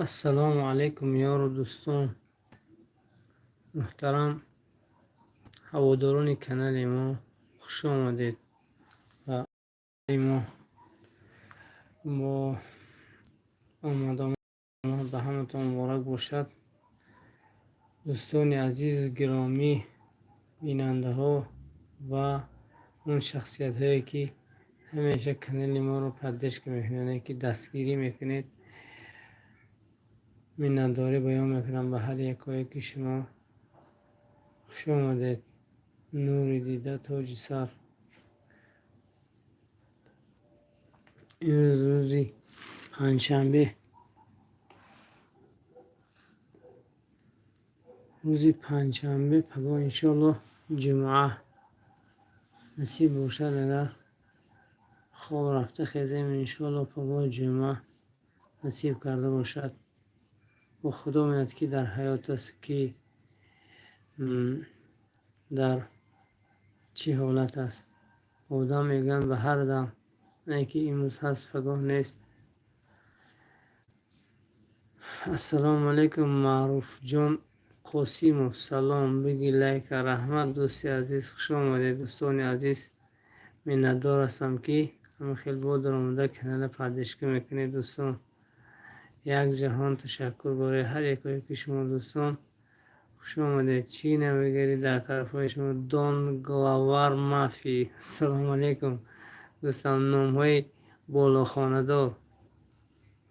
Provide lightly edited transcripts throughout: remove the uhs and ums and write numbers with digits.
Ассалому алайкум, ёру дӯстон, муҳтарам ҳаводорони канали мо, хуш омадед ба мо. Бо омадомад ба ҳаматон муборак бошад. Дӯстони азиз, гиромӣ, бинандаҳо ва он шахсиятҳое, ки ҳамеша канали моро поддержка мекунед, ки дастгирӣ мекунед, миннатдорӣ баён мекунам ба ҳар якое ки шумо. Хуш омадед, нури дида, тоҷи сар. Имрӯз рӯзи панҷшанбе, рӯзи панҷшанбе, пагоҳ, иншоаллоҳ, ҷумъа насиб бошад. Агар хоб рафта хезем, иншоаллоҳ, пагоҳ ҷумъа насиб карда бошад. Бо Худо меояд, ки дар ҳаёт аст, ки дар чӣ ҳолат аст. Одам, мегӯянд, ба ҳар дам, не ки имрӯз ҳаст, пагоҳ нест. Ассалому алайкум, Маъруфҷон Қосимов, салом биги, лайка, раҳмат, дӯсти азиз, хуш омадед, дӯстони азиз. Миннатдор ҳастам, ки ҳамин хел бо даромада канала поддержка мекунед, дӯстон. Як ҷаҳон ташаккур барои ҳар якое ки шумо, дӯстон, хуш омадед. Чӣ навигарӣ дар тарафҳои шумо? Дон Главар Мафи, ассалому алайкум, дӯстам, номҳои болохонадор,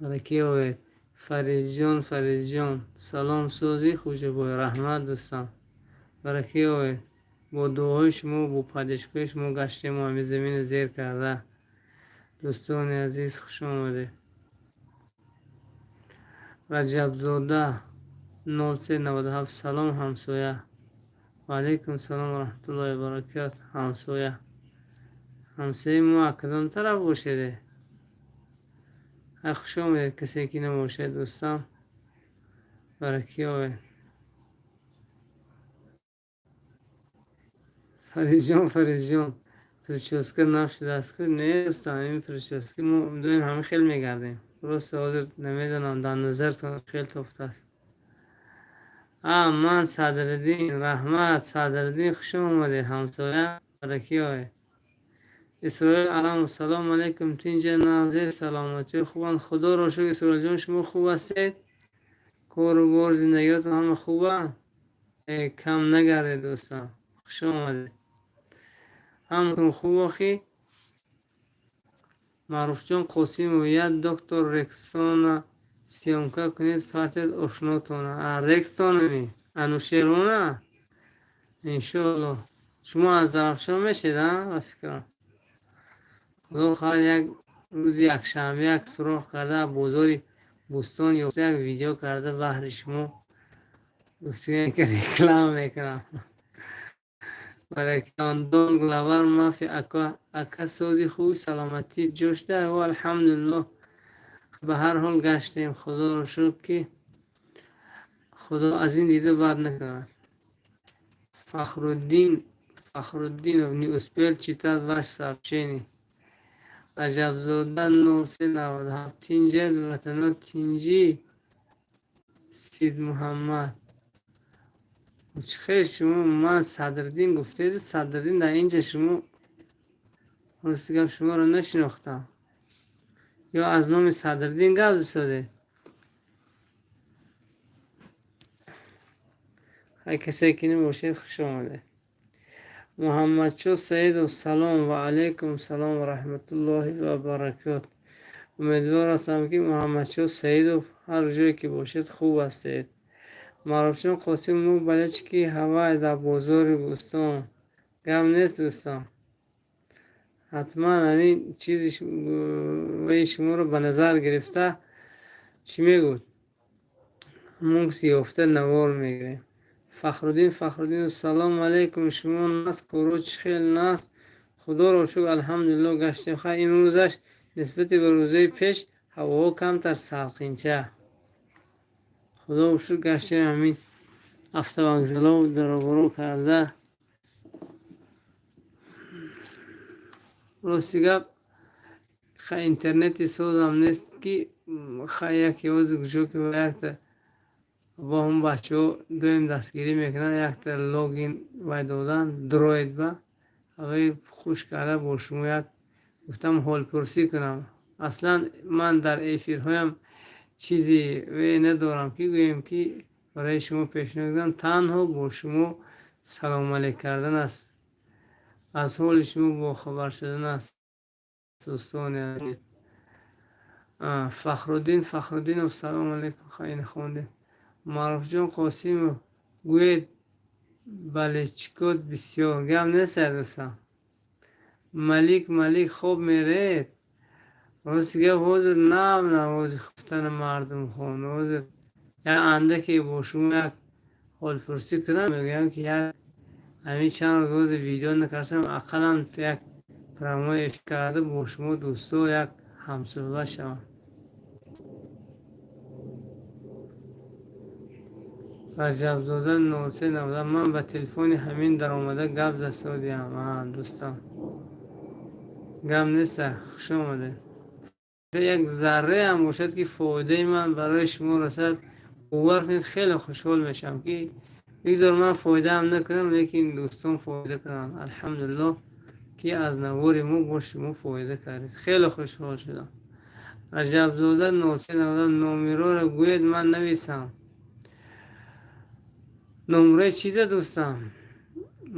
баракӣ овед. Фаридҷон, Фаридҷон, салом, созӣ, Хуҷабой, раҳмат, дӯстам, баракӣ овед. Бо дуоҳои шумо, бо поддержкаи шумо гаштему ҳамин замина зер карда. Дӯстони азиз, хуш омадед. Раҷабзода 0397, салом, ҳамсоя. Ва алайкум салом ва раҳматуллоҳи ва баракат, ҳамсоя. Ҳамсояи мо кадом тараф бошеде? Ай, хуш омадед, касе ки набошед, дӯстам, баракӣ овед. Фаридҷон, Фаридҷон, прическа нав шудааст ку? Не, дӯстам, ин прическа мо доим ҳамин хел мегардем. Просто ҳозир намедонам, дар назартон хел тофтааст. А, ман Садриддин, раҳмат, Садриддин, хуш омадед, ҳамсоя, баракӣ овед. Исроил Аламов, салому алайкум, тинҷа, назир, саломатӣ, хубанд, Худоро шукр. Исроилҷон, шумо хуб ҳастед? Кору бор, зиндагиётон ҳама хубанд? Кам нагардед, дӯстам, хуш омадед. Ҳаматон хуб охӣ? Маъруфҷон Қосимов, як доктор Рексона съёмка кунед, партед ошнотона. А, Рекстонами? Анушервона? Иншоаллоҳ. Шумо аз Зарафшон мешед, а, ба фикрам? Худо хоҳад, як рӯзи якшанбе як суроғ карда, бозори Бӯстон ёфта, як видео карда, баҳри шумо гуфтем, ки реклама мекунам. Баракаллоҳ. Главар Мафи, ака, сози, хуби, саломатӣ, ҷошта? О, алҳамдулиллоҳ, ба ҳар ҳол гаштем, Худоро шукр, ки Худо аз ин дида бад накунад. Фахруддин Фахруддинов, не успел читать ваше сообщение. Раҷабзода 0397, тинҷед, ватано, тинҷӣ? Сидмуҳаммад, хел шумо ман Садриддин гуфтеду, Садриддин дар инҷа шумо, рости гап, шуморо нашинохтам. Ё аз номи Садриддин гап зисодед? Ҳай, касе ки набошед, хуш омадед. Муҳаммадшоҳ Саидов, салом. Ва алайкум салом ва раҳматуллоҳи ва баракот. Умедвор ҳастам, ки Муҳаммадшоҳ Саидов ҳар ҷое ки бошед, хуб ҳастед. Маъруфҷон Қосим, мо болельщики ҳавай дар бозори Бӯстон. Гап нест, дӯстам, ҳатман ҳамин чизи ваи шуморо ба назар гирифта, чӣ мегӯд, мукс ёфта навор мегирем. Фахруддин Фахруддинов, салому алайкум, шумо наст, коро чӣ хел наст? Худоро шукр, алҳамдулиллоҳ, гаштем. Хай, имрӯзаш нисбати ба рӯзои пеш ҳавоҳо камтар салқинча. Худоро шукр, гаштем, ҳамин автовокзалҳо даробаро карда. Рости гап, интернети созам нест, ки Хай, яке ҳозир куҷо ки якта бо ҳам бачаҳо доим дастгирӣ мекунанд, якта логин вай додан дроид ба авай хуш карда бо шумо як гуфтам ҳолпурсӣ кунам. Аслан ман дар эфирҳоям чизи надорам, ки гӯем, ки барои шумо пешниҳод кунам. Танҳо бо шумо салому алейк кардан аст, аз ҳоли шумо бохабар шудан аст, дӯстони азиз. Фахруддин Фахруддинов, салому алейкум. Хайни хондем. Маъруфҷон Қосимов, гӯед, болельщикот бисёр. Гап нест, дӯстам. Малик Малик, хоб меред? Рости гап, ҳозир нав навози хуфтани мардум хон. Ҳозир як андаке бо шумо як ҳолпурсӣ кунам, мегӯям, ки як ҳамин чанд рӯз ҳозир видео накардам, ақаллан як прямой эфир карда бо шумо дӯсто як ҳамсӯҳбат шавам. Раҷабзода 0390, ман ба телефони ҳамин даромада гап засодиям. Дӯстам, гап неста, хуш омадед. Як зарраам бошад, ки фоидаи ман барои шумо расад, бовар кунед, хеле хушҳол мешавам, ки бигзор ман фоидаам накунам, лекин дӯстон фоида кунанд. Алҳамдулиллоҳ, ки аз навори мо бо шумо фоида кардед, хеле хушҳол шудам. Раҷабзода 0390, номероро гӯед, ман нависам. Номраи чиза, дӯстам?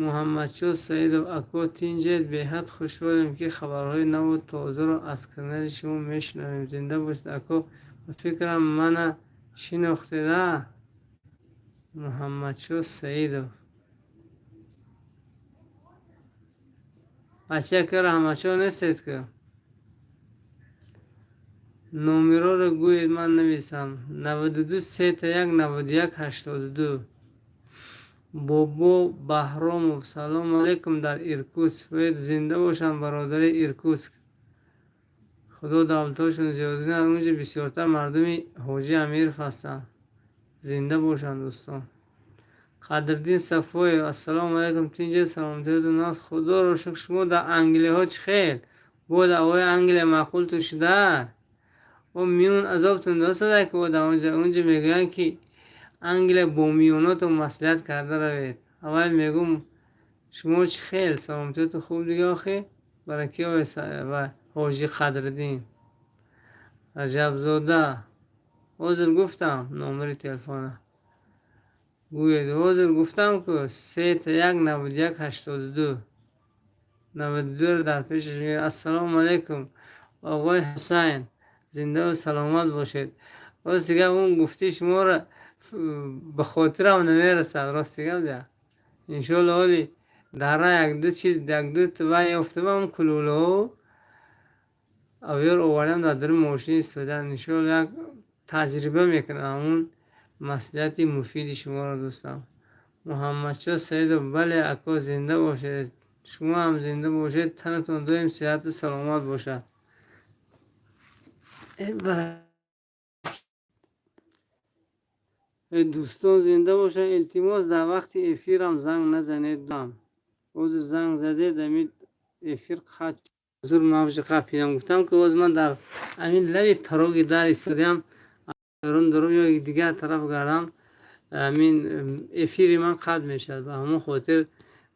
Муҳаммадшоҳ Саидов, ако, тинҷед? Беҳад хушҳолем, ки хабарҳои наву тозаро аз канали шумо мешунавем. Зинда бошед, ако. Ба фикрам, мана шинохтеда. Муҳаммадшоҳ Саидов, бача, ака Раҳматшоҳ нестед ки? Номероро гӯед, ман нависам. 92 3 1 91 82. Бобо Баҳромов, салому алейкум дар Иркутск. Зинда бошанд бародари Иркутск, худо давлатҳошон зиёд кунад. Унҷа бисёртар мардуми Ҳоҷи Амиров ҳастанд. Зинда бошанд дӯстон. Қадриддин Сафоев, ассалому алайкум, тинҷед, саломатиётон аст? Худоро шукр. Шумо дар Англияҳо чӣ хел? Бо даъвои Англия маъқултон шуда? О, миён азобтон досада ки дар унҷа мегӯянд, ки Англия бо миёнотон маслиҳат карда равед. Аввал мегӯм, шумо чӣ хел, саломатиётон хуб дига? Охи баракиёве ва Ҳоҷи Қадриддин. Раҷабзода, ҳозир гуфтам, номери телефона гӯед. Ҳозир гуфтам ку, 3 1 91 82, 92-ро дар пешаш. Ассалому алайкум, оғои Ҳусайн, зиндаву саломат бошед. Рости гап, он гуфтии шуморо ба хотирам намерасад, рости гап да. Иншоалло, ҳоли дара якду чиз, якду вай ёфтабам, кулулаҳо авёр овардам, дар дари мошин истодан. Иншоалло, як таҷриба мекунам ҳамун маслиҳати муфиди шуморо, дӯстам. Муҳаммадшоҳ Саидов, бале, ако, зинда бошед. Шумо ҳам зинда бошед, танатон доим сиҳату саломат бошад. Дӯстон, зинда бошанд. Илтимос, дар вақти эфирам занг назанед. Ҳозир занг задед, ами эфир қатъ. Ҳозир мавҷи қапидам. Гуфтам, ки ҳозир ман дар ҳамин лаби пароги дар истодаам, дарун дарум ё дигар тараф гардам, ҳамин эфири ман қатъ мешавад. Ба ҳамон хотир,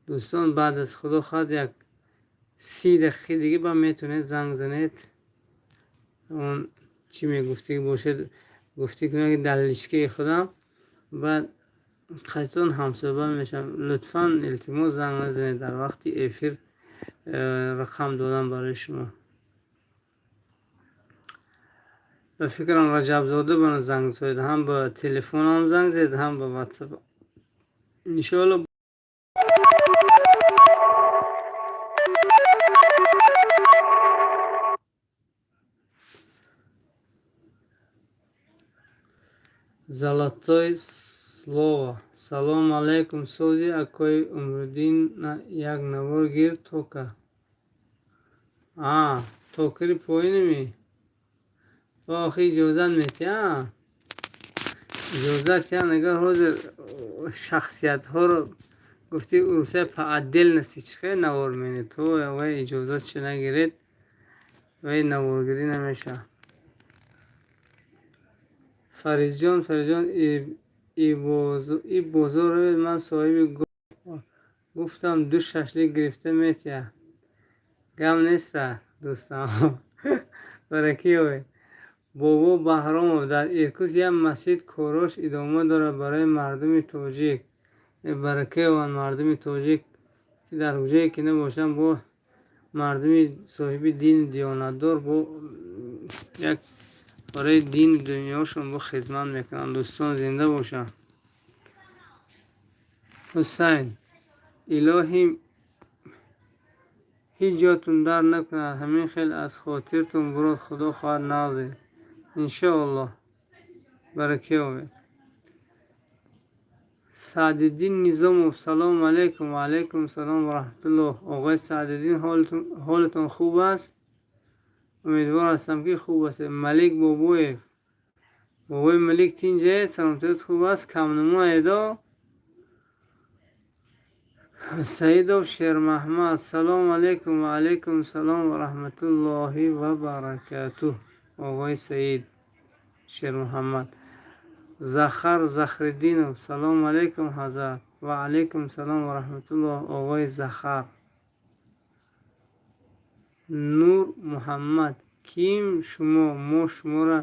дӯстон, баъд аз худо хоҳад, як 30 дақиқаи дига ба метавонед занг занед. Он чӣ мегуфтӣ бошед, гуфтӣ ки дар личкаи худам баъд қатъитон ҳамсӯҳбат мешавам. Лутфан, илтимос, занг назанед дар вақти эфир. Рақам додам барои шумо. Ба фикрам, Раҷабзода бана занг зад, ҳам ба телефонам занг зад, ҳам ба Ватсап. Иншоалло. Золотое слово, салому алайкум, сози, акои Умруддин, як навор гир тока. А токари поинами охи иҷозат метиҳам, иҷозат тиҳам. Агар ҳозир шахсиятҳоро гуфти Русия по отдельности чӣ хел навор менед, то вай иҷозатша нагиред, вай наворгирӣ намешавад. Фаридҷон, Фаридҷон, и бозор равед, ман соҳиби гуфтам, ду шашлик гирифта метия. Гам неста, дӯстам, баракӣ ёбед. Бобо Баҳромов: дар Иркутск як масҷид корош идома дорад барои мардуми тоҷик. Барака ёбанд мардуми тоҷик, ки дар ҷое ки набошанд, бо мардуми соҳиби дину диёнатдор, бо як барои дину дунёшон бо хизмат мекунанд. Дӯстон, зинда бошанд. Ҳусайн: илоҳӣ, ҳеҷ ҷотун дард накунад, ҳамин хел аз хотиртон бурод, худо хоҳад, нағзед. Иншоаллоҳ, барака ёбед. Саъдиддин Низомов: салому алайкум. Ва алайкум салом ва раҳматуллоҳ. Оғои Саъдиддин, ҳолатон хуб аст? Умедвор ҳастам, ки хуб ҳастед. Малик Бобоев, бобои Малик, тинҷед? Саломатият хуб аст? Камнумоедо. Саидов Шермаҳмад: салому алайкум. Ва алайкум салом ва раҳматуллоҳи ва баракатуҳ, оғои Саид Шермуҳаммад. Захар Захриддинов: салому алайкум, ҳазрат. Ва алайкум салом ва раҳматуллоҳ, оғои Захар. Нур Муҳаммад: ким шумо? Мо шуморо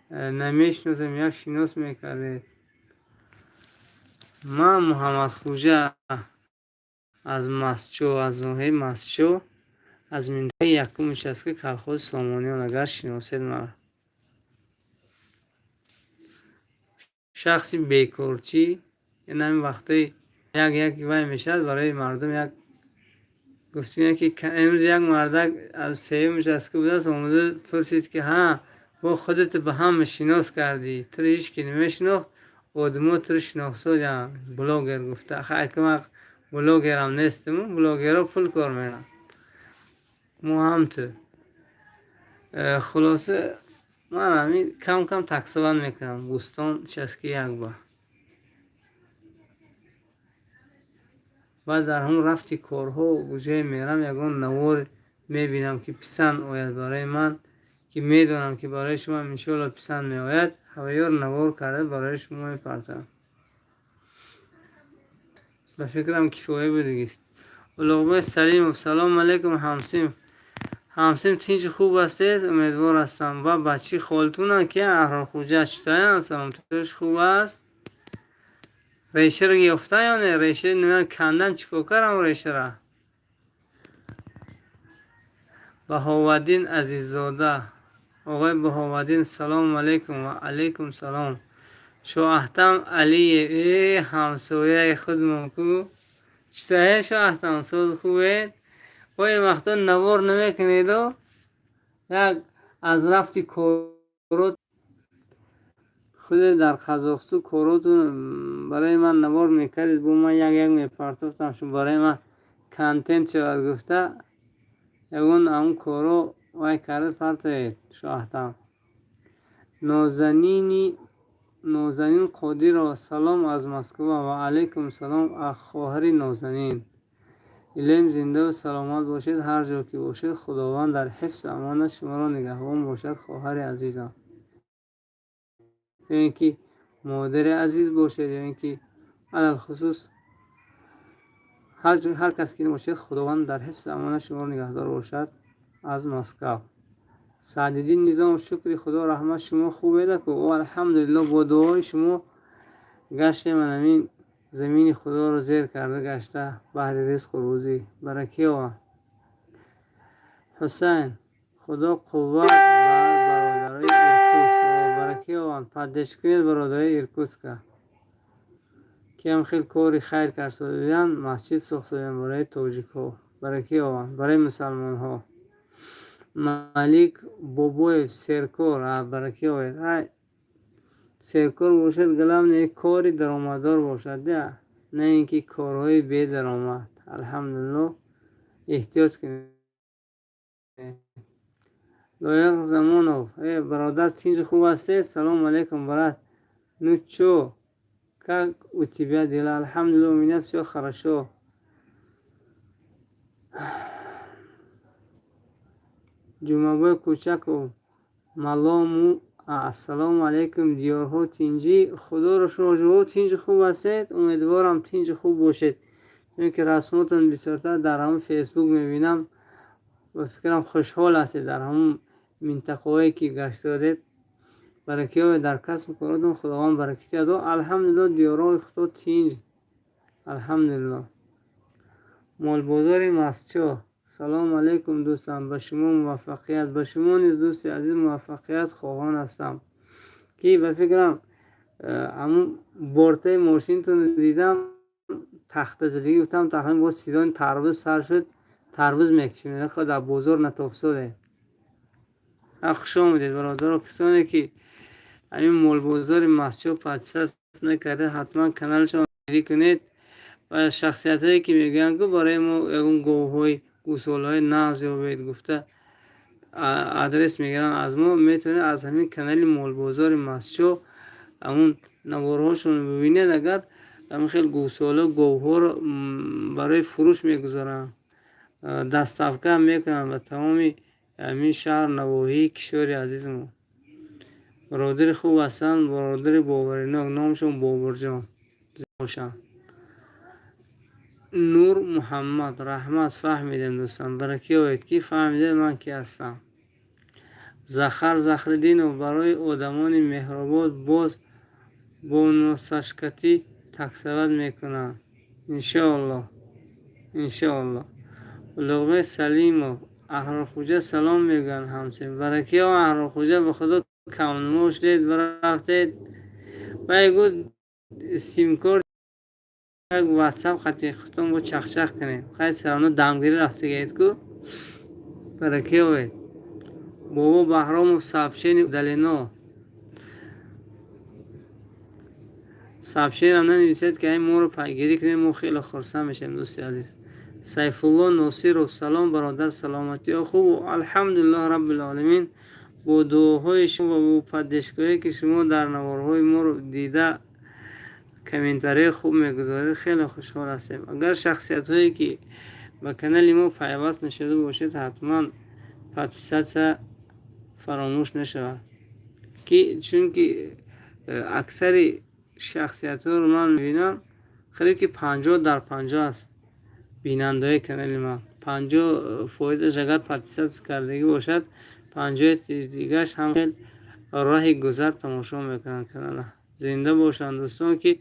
намешиносем, як шинос мекардед. Ман Муҳаммадхӯҷа аз Мастчо, аз ноҳияи Мастчо, аз минтақаи якум участка, колхози Сомониён, агар шиносед маро. Шахси бекорчӣ, ин ҳамин вақтҳои як як вай мешавад барои мардум, як гуфтем, ки имрӯз як мардак аз сеюм участка будааст, омада пурсид, ки ҳа, бо худату ба ҳама шинос кардӣ, туро ҳеҷ ки намешинохт, одамо туро шинохсодянд, блогер гуфта. Ака, ман блогерам нестиму, блогерҳо пул кор меранд, мо ҳам ту. Хулоса, ман ҳамин кам кам таксовать мекунам, Бӯстон, участки як ба. Баъд дар ҳамон рафти корҳо, ҷое мерам, ягон навор мебинам, ки писанд ояд барои ман, ки медонам, ки барои шумо иншоалло писанд меояд, ҳаваёр навор карда барои шумо мепартам. Ба фикрам, кифоя будагист. Улуғбой Салимов: салому алайкум, ҳамсим. Ҳамсим, тинҷи хуб ҳастед? Умедвор ҳастам. Ва бачаи холатунам ки Аҳрорхӯҷа, чутоянд? Саломатиаш хуб аст? Решаро ёфта ё не? Реша намедонам, кандан чӣ кор кардам решара. Баҳоваддин Азиззода, оғои Баҳоваддин, салому алайкум. Ва алайкум салом. Шоаҳтам Алиев, э, ҳамсояи худмон ку. Чутоед, Шоаҳтам, соз хубед? Бо ин вақто навор намекунеду, як аз рафти корот худе дар Қазоқстон коротун барои ман навор мекардед, бо ман як як мепартофтам, шу барои ман контент шавад гуфта, ягон ҳамун коро вай карда партоед, Шоаҳтам. Нозанини Нозанин Қодирова: салом аз Москва. Ва алайкум салом, хоҳари Нозанин. Илоҳим, зиндаву саломат бошед, ҳар ҷо ки бошед, Худованд дар ҳифзу амонаш шуморо нигаҳбон бошад, хоҳари азизам. Ё ин ки модари азиз бошед, ё ин ки алалхусус ҳар кас ки бошед, Худованд дар ҳифзу амонаш шуморо нигаҳдор бошад. Аз Москав. Саъдиддин Низомов: шукри Худо, раҳмат, шумо хубедаку? О, алҳамдулилло, бо дуои шумо гаштем, ҳамин замини Худоро зер карда гашта баҳри ризқу рӯзӣ. Баракиёва. Ҳусайн: Худо қувват бар бародарои Иркутск. Баракиёванд, поддержка кунед бародарои Иркутска, ки ҳам хел кори хайр кард, масҷид сохтоданд барои тоҷикҳо. Баракиёванд, барои мусалмонҳо. Малик Бобоев: серкор. Баракиёвед. Серкор бошад, главное, кори даромаддор бошад, на ин ки корҳои бедаромад. Алҳамдулилло, эҳтиёт кунед. Лоиқ Замонов: э, бародар, тинҷу хуб ҳастед? Салому алайкум, брат. Ну чё, как у тебя дела? Алҳамдулилло, у меня всё хорошо. Ҷумъабой Кӯчаков: малому Ассалому алайкум, диёрҳо тинҷӣ, худоро шукр, шумо тинҷу хуб ҳастед. Умедворам, тинҷу хуб бошед, чунки расмотон бисёртар дар ҳамон Фейсбук мебинам. Ба фикрам, хушҳол ҳастед дар ҳамон минтақаҳое, ки гашт додед. Баракиёбед дар касбу коротон, Худованд баракат диҳад. Алҳамдулилло, диёрҳои Худо тинҷ, алҳамдулилло. Молбозори Мастчоҳ, салому алайкум, дӯстам, ба шумо муваффақият. Ба шумо низ, дӯсти азиз, муваффақият хоҳон ҳастам, ки ба фикрам, ҳамун бортаи мошинтонро дидам, тахтазадагӣ, гуфтам, тахмин боз сезони тарбуз сар шуд, тарбуз мекушем, дар бозор натофсоде. Хуш омадед, бародаро. Касоне ки ҳамин Молбозори Мастчоҳ подписаться накарда, ҳатман каналшон кунед. Ва шахсиятҳое, ки мегӯянд, ки барои мо ягон говҳои, гӯсолаҳои нағз ёбед гуфта, адрес мегиранд аз мо, метавонед аз ҳамин канали Молбозори Мастчоҳ ҳамун наворҳошонро бибинед. Агар ҳамин хел гӯсола, говҳоро барои фурӯш мегузоранд, доставка мекунанд ба тамоми ҳамин шаҳр, навоҳии кишвари азизамон. Бародари хуб ҳастанд, бародари боваринок, номашон Бобурҷон бошанд. Нур Муҳаммад, раҳмат, фаҳмидем, дӯстам, баракӣ оед, ки фаҳмидед ман ки ҳастам. Захар Захриддинов, барои одамони Меҳробод боз бонусашкатӣ таксовать мекунанд, иншоалло, иншоалло. Улуғбек Салимов, Аҳрорхӯҷа салом мегӯянд ҳамчунин. Баракиё, Аҳрорхӯҷа, ба Худо, камнамо шудед, рафтед. Вай гуфт, симкорт як Ватсап хати худтон бо чахчах кунем. Хай, всё равно дамгирӣ рафтагиед ку. Баракиёвед. Бобо Баҳромов, сообщение удалено. Сообщениям нанависед, ки ай моро пайгирӣ кунед, мо хеле хурсанд мешавем, дӯсти азиз. Сайфулло Носиров, салом, бародар, саломатиҳо хуб? Алҳамдулиллоҳ раббил, бо дуоҳои шумо ва бо поддержкаҳое, ки шумо дар наворҳои моро дида, комментарияи хуб мегузоред, хеле хушҳол ҳастем. Агар шахсиятҳое, ки ба канали мо пайваст нашуда бошед, ҳатман подписаться фаромӯш нашавад, ки чунки аксари шахсиятҳоро ман мебинам, қариб ки 50 дар 50 аст бинандаҳои канали ман. 50 фоизаш агар подписаться кардагӣ бошад, 50-и дигараш ҳам хел роҳи гузар тамошо мекунанд канала. Зинда бошанд дӯстон, ки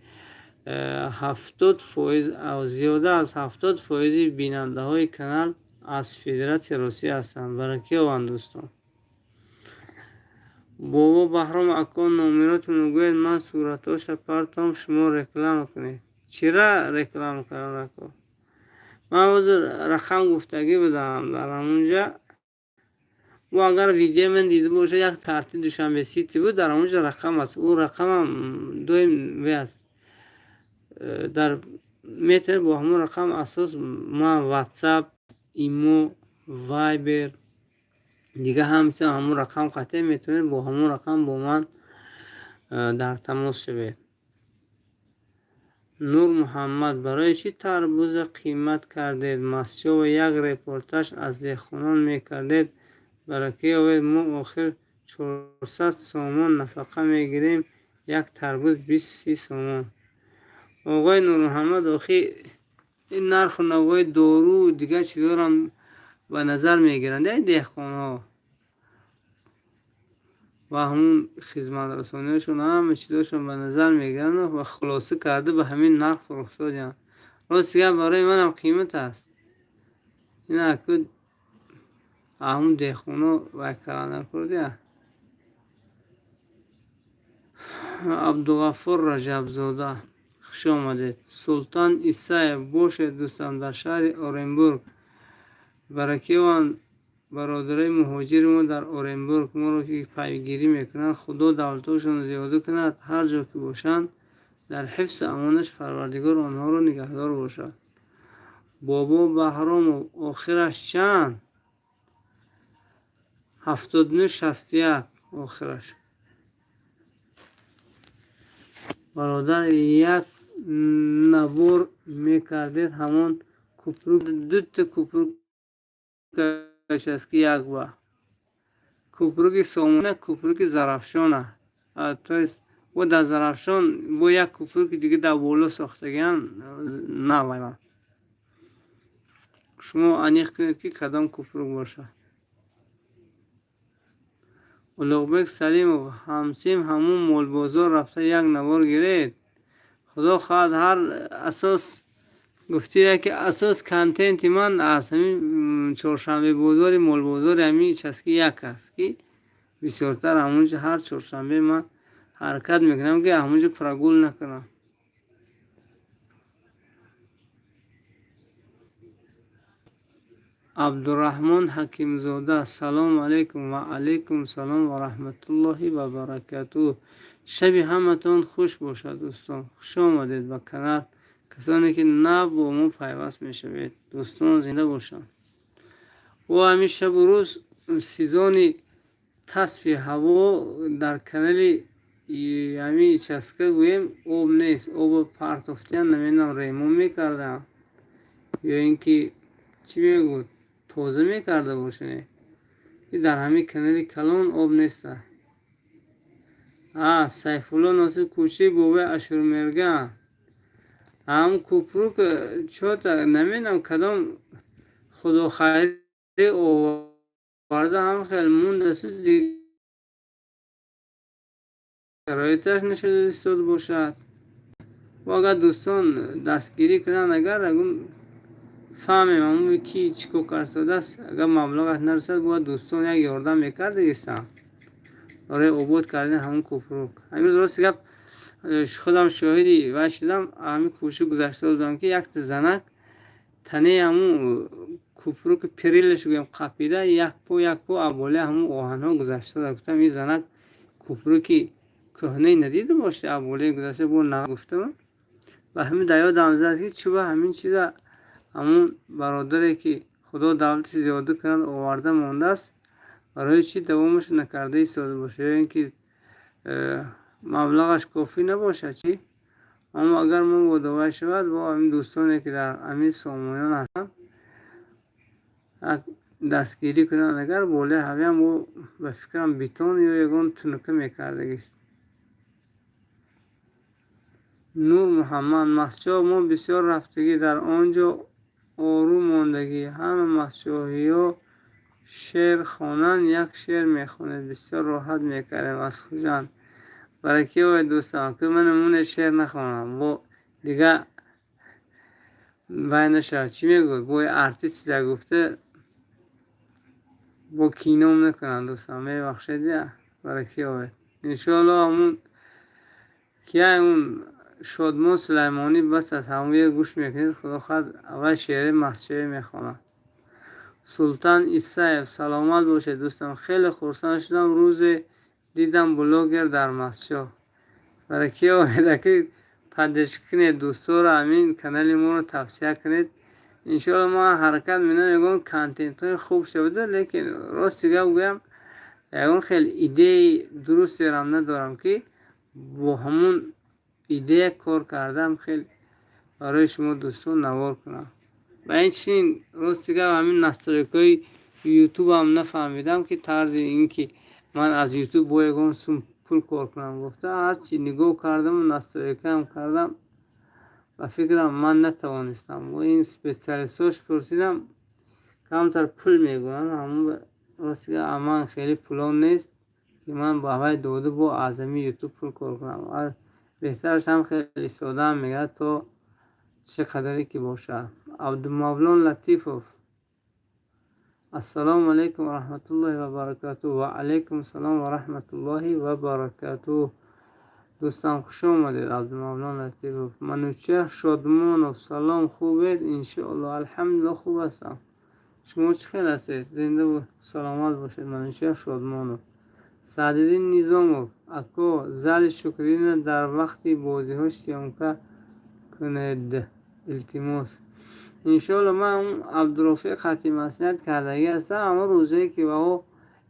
70%, зиёда аз 70 фоизи бинандаҳои канал аз Федератсияи Русия ҳастанд. Баракиёванд, дӯстон. Бобо Баҳром ако, номеротонро гӯед, ман суратҳоша партом, шумо реклама кунед. Чира реклама кардан, ако? Ман ҳозир рақам гуфтагӣ будам дар ҳамунҷа. Ӯ агар видеои ман дида бошад, як карти Душанбе Сити буд, дар ҳамунҷа рақам аст. Ӯ рақамам доим ве аст. Дар метавонед бо ҳамон рақам асос ман Ватсап, Имо, Вайбер, дига ҳамчунин ҳамон рақам қатъе метавонед бо ҳамон рақам бо ман дар тамос шавед. Нур Муҳаммад, барои чӣ тарбуза қимат кардед? Мастчова як репортаж аз деҳқонон мекардед, баракиёвед. Мо охир 400 сомон нафақа мегирем, як тарбуз 20-30 сомон. Оғои Нурмуҳаммад, охи ин нарху навои дору, дигар чизҳоро ба назар мегиранд деҳқонҳо ва ҳамун хизматрасониҳошон, ҳама чизҳошон ба назар мегиранд ва хулоса карда ба ҳамин нарх фурӯхтодианд. Рости гап, барои манам қимат аст. Ина ку ҳамун деҳқоно вай карда накурдия. Абдуғаффор Раҷабзода, хуш омадед. Султан Исаев, бошед, дӯстам, дар шаҳри Оренбург. Баракиёванд бародарои муҳоҷири мо дар Оренбург, моро ки пайгирӣ мекунанд. Худо давлатҳошонро зиёда кунад, ҳар ҷо ки бошанд, дар ҳифзу амонаш Парвардигор онҳоро нигаҳдор бошад. Бобо Баҳромов, охираш чанд? 7961 охираш. Бародар, як набор мекардед, ҳамон купрук, дута купрукаш аст, ки як ба Купруки Сомона, купруки Зарафшона, то есть бо дар Зарафшон бо як купруки дига дар боло сохтагиан нав. Шумо аниқ кунед, ки кадом купрук бошад. Улуғбек Салимов: ҳамсим, ҳамун молбозор рафта, як навор гиред. Худо хоҳад, ҳар асос гуфтия, ки асос контенти ман аз ҳамин чоршанбе бозори, молбозори ҳамин часки як аст, ки бисёртар ҳамунҷо ҳар чоршанбе ман ҳаракат мекунам, ки ҳамунҷо прогул накунам. Абдураҳмон Ҳакимзода: салому алайкум. Ва алайкум салом ва раҳматуллоҳи ва баракатуҳ. Шаби ҳаматон хуш бошад, дӯстон. Хуш омадед ба канал, касоне ки нав бо мо пайваст мешавед. Дӯстон зинда бошанд. О, ҳамин шабу рӯз сезони тасфи ҳаво дар канали ҳамин участка гӯем, об нест. Обо партофтиян, намедонам, ремонт мекардам ё ин ки чӣ мегӯд, тоза мекарда бошане, ки дар ҳамин канали калон об неста. А Сайфулло Носир: кӯчаи Бобои Ашурмерган, ҳам купрук чота, намедонам, кадом худохайрӣ оварда, ҳам хел мондасу шароиташ нашуда истода бошад. Ва агар дӯстон дастгирӣ кунанд, агар ягон фаҳмем, ҳамон ки чӣ кор кардааст, агар маблағаш нарасад, бояд дӯстон як ёрдам мекардагистанд барои обод кардани ҳамон купрук. Ҳамин рости гап, худам шоҳиди вай шудам. Ҳамин кӯча гузашта будам, ки якта занак танаи ҳамун купруки перилаш гӯям қапида, як по, як по аболаи ҳамун оҳанҳо гузашта. Гуфтам, ин занак купруки кӯҳнае надида бошад, аболаи гузашта бо на гуфтам. Ба ҳамин дар ёдам зад, ки чӯба ҳамин чиза ҳамун бародаре, ки Худо давлати зиёда кунад, оварда мондааст, барои чӣ давомаш накарда истода бошад ё ин ки маблағаш кофӣ набошад, чӣ? Аммо агар мо водовай шавад, бо ҳамин дӯстоне, ки дар ҳамин Сомониён ҳастанд, дастгирӣ кунанд, агар болои ҳавиам бо ба фикрам бетон ё ягон тунука мекардагист. Нур Муҳаммад: Мастчоҳ мо бисёр рафтагӣ, дар он ҷо орум мондагӣ. Ҳама мастчоҳиҳо шеър хонанд, як шеър мехонед, бисёр роҳат мекардем. Аз Хуҷанд. Баракӣ ояд, дӯстам, ки ман намунаи шеър нахонам, бо дига вай нашавад, чӣ мегӯяд, бо артист чиза гуфта, бо кином накунанд. Дӯстам, мебахшед, я баракӣ ояд. Иншоалло, ҳамун кия, он Шодмон Сулаймонӣ бас аст, ҳамон гӯш мекунед. Худо хоҳад, аввал шеъри мастчоҳӣ мехонад. Султан Исаев: саломат бошед, дӯстам. Хеле хурсанд шудам, рӯзе дидам блогер дар Мастчоҳ. Баракӣ ояд, аки поддержка кунед дӯстонро, ҳамин канали моро тавсия кунед. Иншоалло, ман ҳаракат менамоям, ягон контентҳои хуб шавада, лекин рости гап гӯям, ягон хел идеяи дурустерам надорам, ки бо ҳамун идея кор кардам, хел барои шумо дӯстон навор кунам. Ва инчунин, рости гап, ҳамин настройкаҳои ютубам нафаҳмидам, ки тарзи ин ки ман аз ютуб бо ягон сум пул кор кунам гуфта, ҳарчи нигоҳ кардаму настройкаам кардам, ба фикрам, ман натавонистам. Бо ин специалистҳош пурсидам, камтар пул мегӯянд. Ҳамун рости гап, ман хеле пулон нест, ки ман ба вай дода бо аз ҳамин ютуб пул кор кунам. Беҳтараш ҳам хеле истодаам мегӯяд, то чӣ қадаре ки бошад. Абдумавлон Латифов: ассалому алайкум ва раҳматуллоҳи ва баракатуҳ. Ва алайкум салом ва раҳматуллоҳи ва баракатуҳ. Дӯстам, хуш омадед, Абдумавлон Латифов. Манучеҳр Шодмонов: салом, хубед? Иншоалло, алҳамдулилло, хуб ҳастам. Шумо чӣ хел ҳастед? Зинда саломат бошед, Манучеҳр Шодмонов. Саъдиддин Низомов: ако, зали Шукрина дар вақти бозиҳо съёмка кунед, илтимос. Иншоалло, ман он Абдурофиқ хати маслиҳат кардагӣ ҳастам. Аммо рӯзае ки баҳо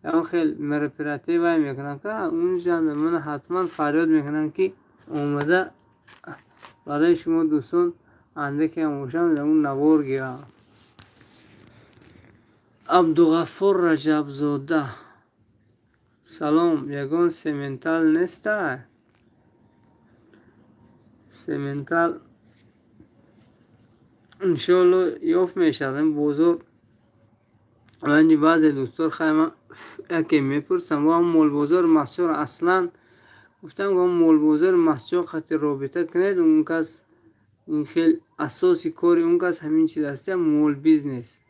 ягон хел мероприятие вай мекунанд, ка унҷа мана ҳатман фарёд мекунанд, ки омада барои шумо дӯстон андакеам бошам, ягон навор гирам. Абдуғаффор Раҷабзода. Салом, ягон сементал неста? Сементал, иншоалло, ёфт мешавад. Ин бозор ранҷи баъзе дӯстор хайма яке мепурсам, ва молбозори Мастчоҳ аслан гуфтам, молбозори Мастчоҳ қати робита кунед. Он кас ин хел асоси кори он кас ҳамин чиз аст, мол бизнес.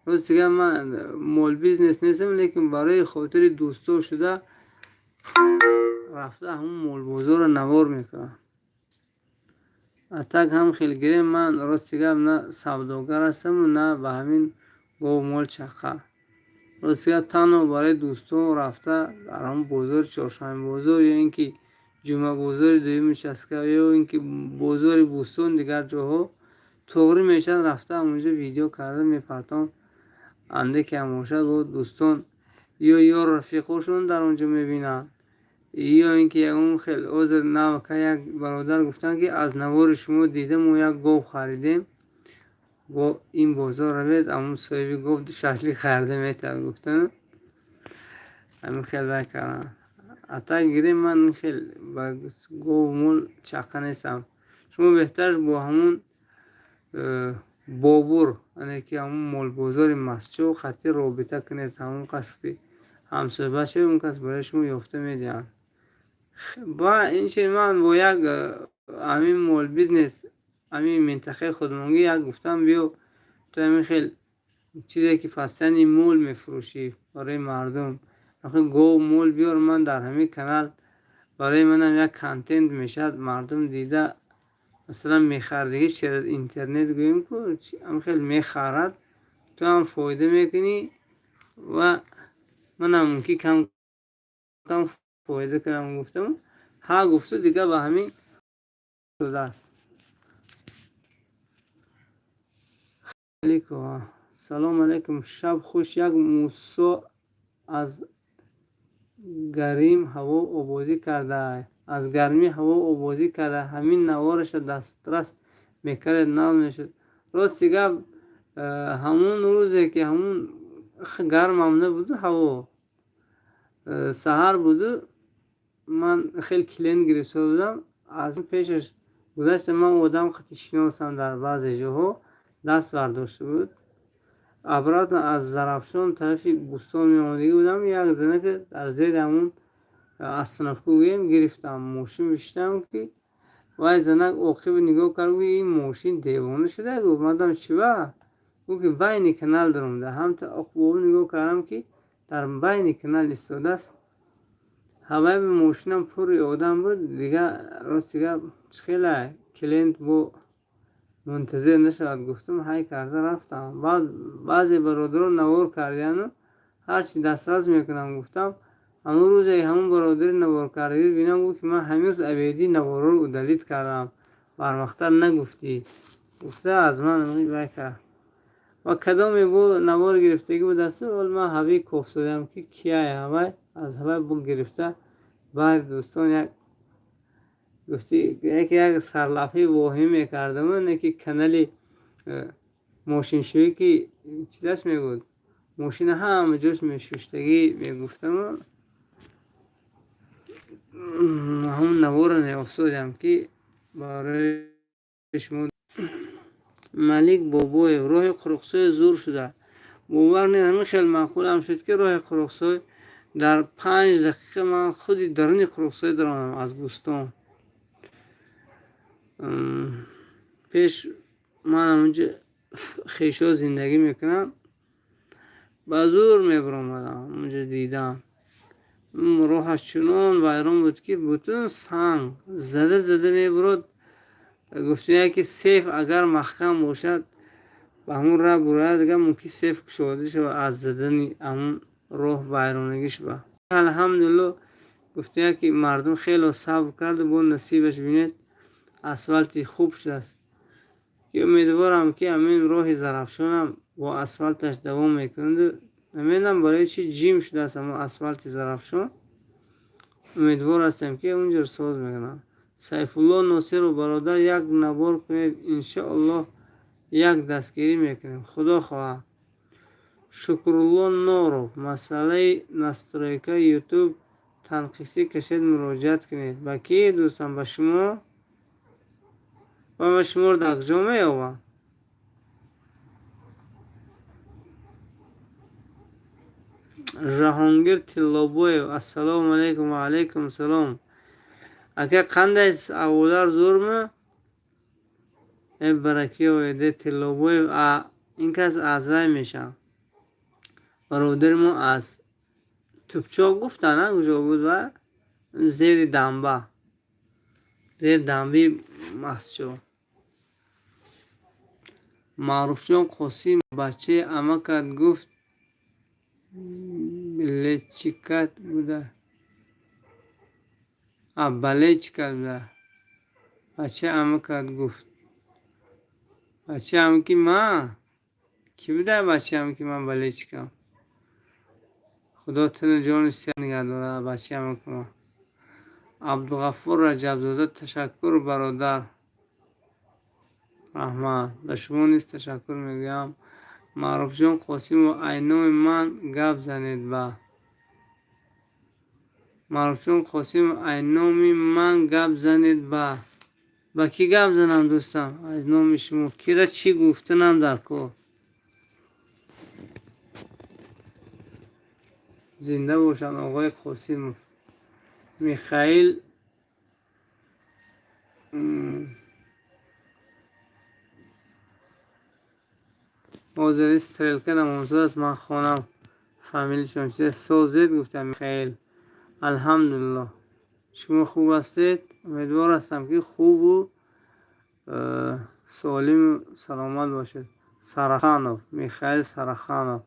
Рост дигар, ман мол бизнес нестам, лекин барои хотири дӯсто шуда рафта ҳамун молбозорро навор мекунам. А так ҳам хел гирем, ман, рости гап, на савдогар ҳастаму, на ба ҳамин гову мол чақа. Рости гап, танҳо барои дӯстон рафта дар ҳамун бозори Чоршанбебозор ё ин ки Ҷумъабозори дуюми участка ё ин ки бозори Бӯстон, дигар ҷоҳо тоғрӣ мешавад, рафта ҳамонҷо видео карда мепартом. Андаке ҳам бошад, бо дӯстон ё ёру рафиқошон дар он ҷо мебинанд, ё ин ки ягон хел. Ҳозир навака як бародар гуфтанд, ки аз навори шумо дида мо як гов харидем, бо ин бозор равед, ҳамун соҳиби гов ду шашлик харида метавад, гуфтану ҳамин хел вай карданд. А так гирем, ман ин хел ба гову мол чақа нестам. Шумо беҳтараш бо ҳамун Бобур, ане ки ҳамун молбозори Мастчоҳ хатӣ робита кунед, ҳамон кас ҳамсӯҳбат шавед, он кас барои шумо ёфта медиҳанд. Ва инчунин ман бо як ҳамин молбизнес ҳамин минтақаи худмонгӣ як гуфтам: биё, ту ҳамин хел чизе ки постоянно мол мефурӯшӣ барои мардум, гову мол биёр, ман дар ҳамин канал барои манам як контент мешавад, мардум дида, масалан, мехардагӣ через интернет гӯем ку, ҳамин хел мехарад, ту ҳам фоида мекунӣ ва манам мумкин кам кам фоида кунам, гуфтам. Ҳа, гуфту, дигар ба ҳамин шудааст. Салому алайкум, шаб хуш. Як Мусо аз гарим ҳаво обозӣ карда, аз гармии ҳаво обозӣ карда, ҳамин навораша дастрас мекардед, нағз мешуд. Рости гап, ҳамун рӯзе ки ҳамун гармам набуду, ҳаво саҳар буду, ман хеле клиент гирифта будам, аз пешаш гузаштам. Ман одам қати шиносам, дар баъзе ҷоҳо даст бардошта буд. Обратно аз Зарафшон тарафи Бӯстон меомадагӣ будам, як занака дар зери ҳамун остановка гӯем гирифтам, мошин бишитам, ки вай занак оқиби нигоҳ кард, гӯ: «Ин мошин девона шуда?» Гуфт. Ман чӣ ба? Гуфт, ки байни канал даромада. Ҳамта оқибобу нигоҳ кардам, ки дар байни канал истодааст. Ҳавайи мошинам пурри одам буд. Дигар, рости гап, чӣ хела клиент бо мунтазир нашавад, гуфтам, ҳай карда рафтам. Баъд баъзе бародарон навор кардияну ҳарчи дастрас мекунам, гуфтам. Ҳамун рӯзе ҳамун бародари наворкардагӣ бинам, гуфт, ки ман ҳамин рӯз абедӣ наворҳоро удалить кардам, барвақттар нагуфтӣ, гуфта, аз ман вай кард. Ва кадоме бо навор гирифтагӣ будасту, ҳол ман ҳавӣ кофтодам, ки кияй ҳавай, аз ҳавай бо гирифта баъди дӯстон як гуфти, яке як сарлавҳаи воҳим мекардаму, не ки канали мошиншӯӣ, ки чизаш мегуфт, мошина ҳама ҷош мешуштагӣ мегуфтаму, ҳамун наворро неофсодиам, ки барои шумо. Малик Бобоев: роҳи Қуруқсой зур шуда, бовар не. Ҳамин хел маъқулам шуд, ки роҳи Қуруқсой дар 5 дақиқа ман худи даруни Қуруқсой даромадам аз Бӯстон. Пеш ман ҳамунҷо хешо зиндагӣ мекунам, ба зур мебаромадам. Ҳамунҷо дидам, роҳаш чунон вайрон буд, ки бутун санг зада зада мебурод. Гуфтем, ки сейф агар маҳкам бошад, ба ҳамун раҳ бурояд, дигар мумкин сейф кушода шавад аз задани ҳамун роҳ, вайронагиш. Ба алҳамдулилло, гуфтем, ки мардум хело сабр карду, бо насибаш, бинед, асфалти хуб шудааст, ки умедворам, ки ҳамин роҳи Зарафшонам бо асфалташ давом мекунаду. Намедонам, барои чӣ ҷим шудааст ҳамон асфалти Зарафшон. Умедвор ҳастем, ки унҷоро соз мекунанд. Сайфулло Носиров: бародар, як навор кунед. Иншоаллоҳ, як дастгирӣ мекунем, худо хоҳад. Шукрулло Норов, масъалаи настройкаи Ютуб танқисӣ кашед, муроҷиат кунед. Ба ки, дӯстам, ба шумо? Ва ман шуморо дар куҷо меёбам? Жаҳонгир Тиллобоев, ассалому алайкум. Ва алайкум салом. Ака, қандай аҳволар, зӯрму? Э, баракӣ оиде. Тиллобоев, ин кас аз вай мешавад, бародари мо аз Тупчоқ гуфта, на куҷо буд, ва зери дамба, зери дамби масҷид. Маъруфҷон Қосим, бачаи амакат гуфт, лечикат буда, балечикат буда. Бачаи амакат гуфт, бачаи амаки ман кӣ буда? Бачаи амаки ман балечикам. Худо тину ҷони сиҳат нигаҳ дорад бачаи амаки ман. Абдуғаффур Раҷабзода, ташаккур, бародар, раҳмат. Ба шумо низ ташаккур мегӯям. Маъруфҷон Қосимов, айноми ман гап занед. Ба Маъруфҷон Қосимов, айноми ман гап занед. Ба кӣ гап занам, дӯстам? Аз номи шумо кира чӣ гуфтанам дар кор? Зинда бошанд оғои Қосимов. Михаил ҳозир стрелка намонзод аст, ман хонам фамилишон чизе. Созед, гуфтам. Михаил, алҳамдулиллоҳ, шумо хуб ҳастед? Умедвор ҳастам, ки хубу солиму саломат бошед. Сараханов, Михаил Сараханов,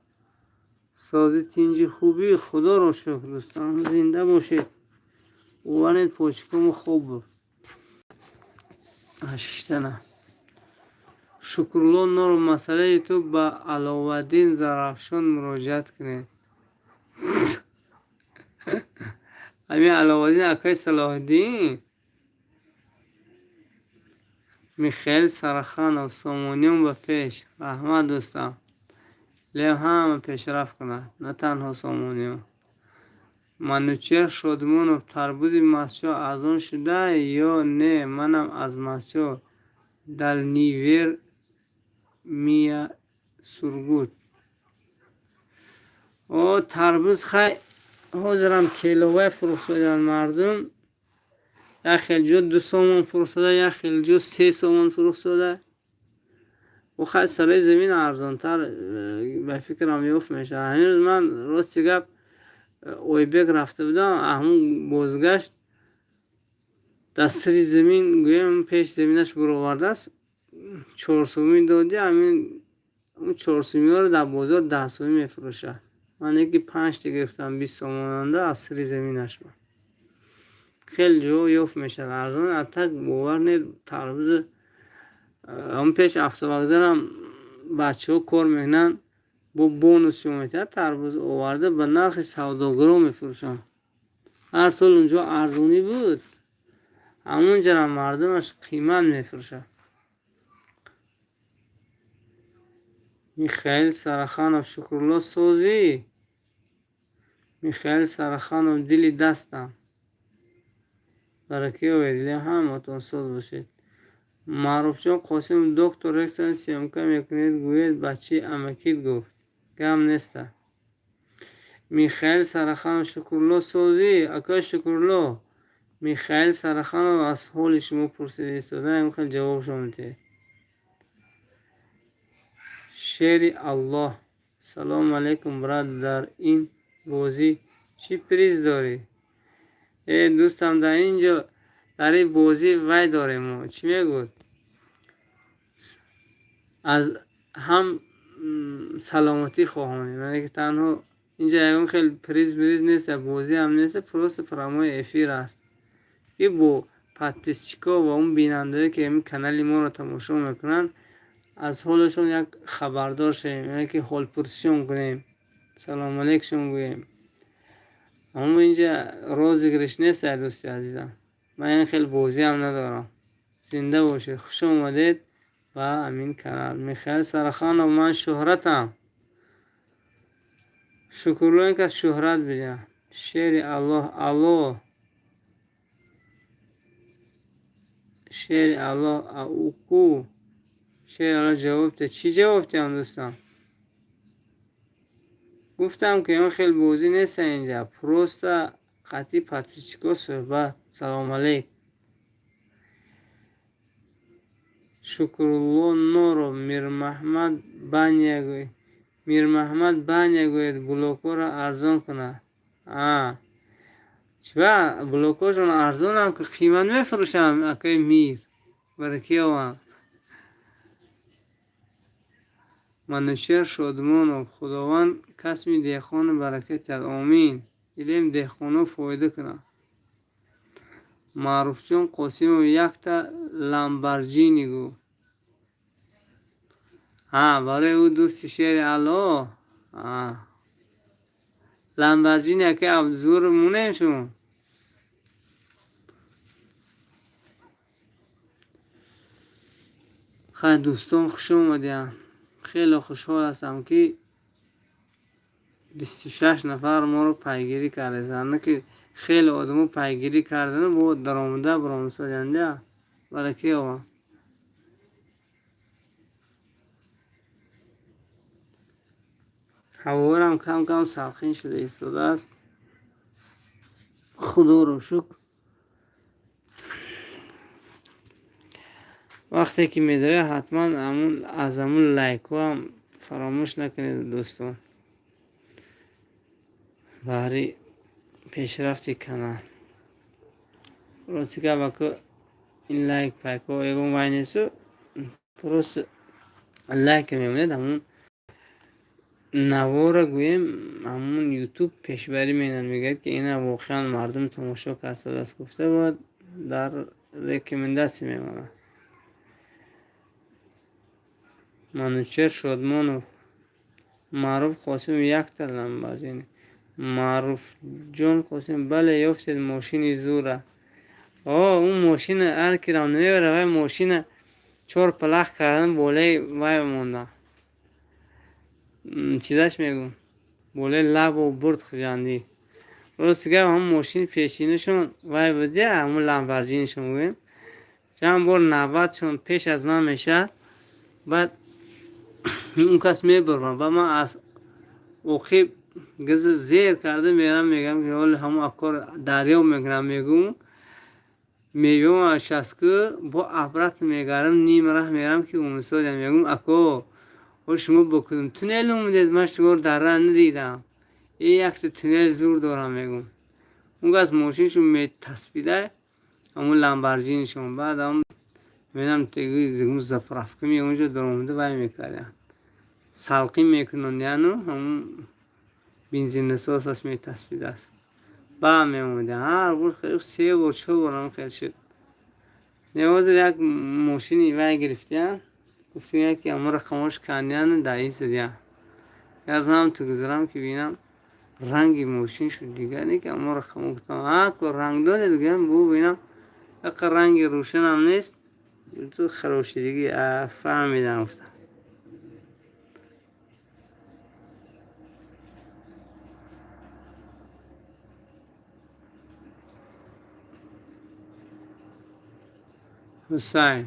сози, тинҷи, хубӣ? Худоро шукр, дӯстон, зинда бошед. Боваред, почкамо хоб буд шиштана. Шукрулло Норов, масъалаи Ютуб ба Аловаддин Зарафшон муроҷиат кунед. Ҳамин Аловаддин акаи Салоҳиддин. Михаил Сараханов, Сомониён ба пеш! Раҳмат, дӯстам. Лев ҳама пешрафт кунад, на танҳо Сомониён. Манучеҳр Шодмонов, тарбузи Мастчоҳ арзон шуда ё не? Манам аз Мастчоҳ, Далнивер мия Сургут. О, тарбуз хай, ҳозирам келовай фурӯхтоданд мардум. Як хел ҷо 2 сомон фурӯхтода, як хел ҷо 3 сомон фурӯхтода. О, хай, сарои замин арзонтар ба фикрам ёфт мешавад. Ҳамин рӯз ман, рости гап, Ойбек рафта будам, ҳамун бозгашт дар сари замин, гӯям, пеш заминаш буровардааст, 4 сомӣ доди. Ҳамин 4 сомиҳоро дар бозор 10 сомӣ мефурӯшад. Ман яки панҷта гирифтам 20 сомонанда аз сари заминаш. Хеле ҷо ёфт мешавад арзон. А так бовар не, тарбузи ҳамун пеш автовокзалам бачаҳо кор мекунанд, бо бонусшон метиҳад, тарбуз оварда ба нархи савдогаро мефурӯшанд. Ҳар сол унҷо арзонӣ буд, ҳамунҷарам мардумаш қимат мефурӯшад. Михаил Сараханов, Шукрулло, созӣ? Михаил Сараханов, дили дастам. Баракӣ ёбед, дили ҳаматон соз бошед. Маъруфҷон Қосимов, доктор Рексон съёмка мекунед, гӯед, бачаи амакит гуфт. Гап неста. Михаил Сараханов, Шукрулло, созӣ? Акай Шукрулло, Михаил Сараханов аз ҳоли шумо пурсида истода, хел ҷавобшон медиҳед. Шери Аллоҳ, салому алайкум, брат, дар ин бозӣ чӣ приз дорӣ? Э, дӯстам, дар ин ҷо, дар ин бозӣ вай дорем мо, чӣ мегӯд, аз ҳам саломатӣ хоҳонем, яъне ки танҳо инҷа ягон хел приз бриз нест, бозиам нест, просто прямой эфир аст, ки бо подписчикҳо ва он бинандаое, ки ҳамин канали моро тамошо мекунанд, аз ҳолашон як хабардор шавем, яъне ки ҳолпурсишон кунем, салому алейкушон гӯем. Аммо инҷа розыгрыш нест, ай дӯсти азизам, ман ин хел бозиам надорам. Зинда бошед, хуш омадед ба ҳамин канал. Михаил Сараханов, ман Шӯҳратам. Шукрулло, ин кас шӯҳрат бидиҳад. Шери Аллоҳ, алло, шери Аллоҳ, ауку. Шери Аллоҳ, ҷавоб те. Чӣ ҷавоб теам, дӯстон? Гуфтам, ки он хел бозӣ нест инҷа, просто қатъи подписчикҳо суҳбат. Салом алейк. Шукрулло Норов, Мирмаҳмад Баня гӯед. Мирмаҳмад Баня гӯед, блокҳоро арзон кунад. А. Чиба блокҳошон арзонам, ки қимат мефурӯшам, акои Мир. Баракиёвам. Манучер Шодмонов, Худованд касби деҳқону баракат диҳад. Омин. Илм деҳқоно фоида кунад. Маъруфҷон Қосимов, якта Ламборҷини гӯ. Ҳа, барои ӯ дӯсти шери Алло. Ламборҷини ака Абдузур монем шумо. Хай, дӯстон, хуш омадед. Хеле хушҳол ҳастам, ки 26 нафар моро пайгирӣ карданд. Ки хеле одамо пайгирӣ кардану бо даромада баромадсозанда. Баракиёвам. Ҳаворам кам-кам салқин шуда истодааст. Худоро шукр. Вақте ки медоред, ҳатман аз ҳамун лайкҳоам фаромӯш накунед, дӯстон. Баҳри пешрафти канал. Рости гап, ака, ин лайк пайкҳо ягон вай несту, просто лайка мемонед, ҳамун навора гӯем, ҳамун Ютуб пешбарӣ менад, мегӯяд, ки ина воқеан мардум тамошо кардааст гуфта, бояд дар рекомендация мемонад. Манучер Шодмонов, Маъруф Қосимов, якта Ламборҷини. Маъруфҷон Қосимов, бале, ёфтед мошини зура. О, ӯ мошина ҳар кирам намебара, вай мошина чор палах кардан болаи вай монда. Чизаш мегӯм? Болаи лабу бурд Хуҷандӣ. Рости гап, ҳамун мошини пешинашон вай будя, ҳамун Ламборҷинишон гӯем. Чанд бор навбатшон пеш аз ман мешавад, баъд он кас мебурам ва ман аз оқиб гиза зер карда мерам, мегӯям, ки ҳоли ҳамун афкор дарёб мекунам, мегӯм, меём аз шастку бо обратно мегарам, ним раҳ мерам, ки умисодям, мегӯм, ако, о, шумо бо кудум туннел омадед, ман шуморо дар раҳ надидам. И якта туннел зур дорам, мегӯм. Он кас мошинашон метаспида, ҳамун Ламборҷинишон, баъд ҳам мебинам, заправка меонҷо даромада вай мекардям. Салқин мекунонияну ҳамун бензиннасос аст, метаспидааст. Баъд меомадем. Ҳар бор се бор, чор бор ҳам хел шуд. Не, ҳозир як мошини вай гирифтиян. Гуфтем, яке ҳамон рақамҳош кандияну дар ин задиян. Як занам ту гузарам, ки бинам, ранги мошин шуд дигар, не ки ҳамон рақамҳо. Гуфтам, а ко ранг доред, гӯям, бу бинам, яқа ранги рӯшанам нест. Ту харошидагӣ, фаҳмидам, гуфтам. Ҳусайн,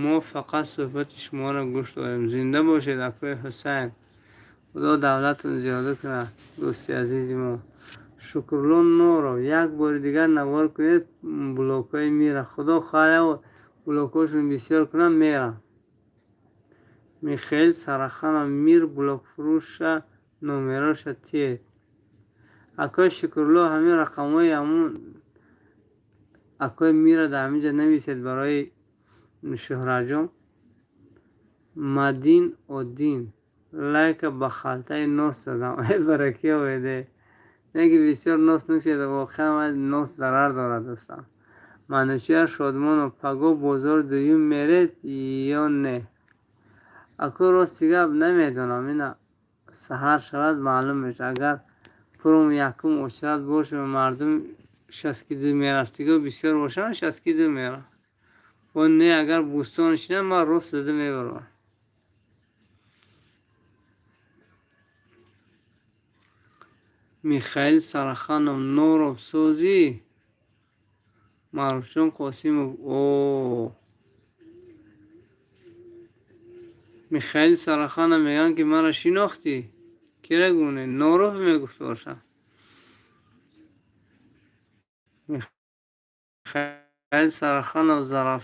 мо фақат суҳбати шуморо гӯш дорем. Зинда бошед, акои Ҳусайн. Худо давлатон зиёда кунад, дӯсти азизи мо. Шукрулло Норов, як бори дигар навор кунед блокҳои мира. Худо хоҳад, блокҳошон бисёр кунам, мерам. Михаил Сараханов, Мир блокфурӯша номероша тиед. Акои Шукрулло, ҳамин рақамҳои ҳамун акои Мира дар ҳаминҷа нависед барои Шӯҳратҷон. Мадин Оддин, лайка ба халтаи нос задам. Эй, баракӣ оведе. Не ки бисёр нос нӯшед, воқеан нос зарар дорад, дӯстон. Манучер Шодмонов, пагоҳ бозори дуюм меред ё не? Ако, рости гап, намедонам, ина саҳар шавад, маълум мешавад. Агар пурум якум очрат бошад ва мардум 62 мерафтиго бисёр бошанд, 62 мерам. Бо не, агар бӯстон шинам, ман рост зада мебарам. Михаил Сараханов, Норов созӣ, Маъруфҷон Қосимов. О, Михаил Сараханов мегӯянд, ки маро шинохтӣ? Кира гуне? Норов мегуфт бошад. Михаил Сараханов, Зараф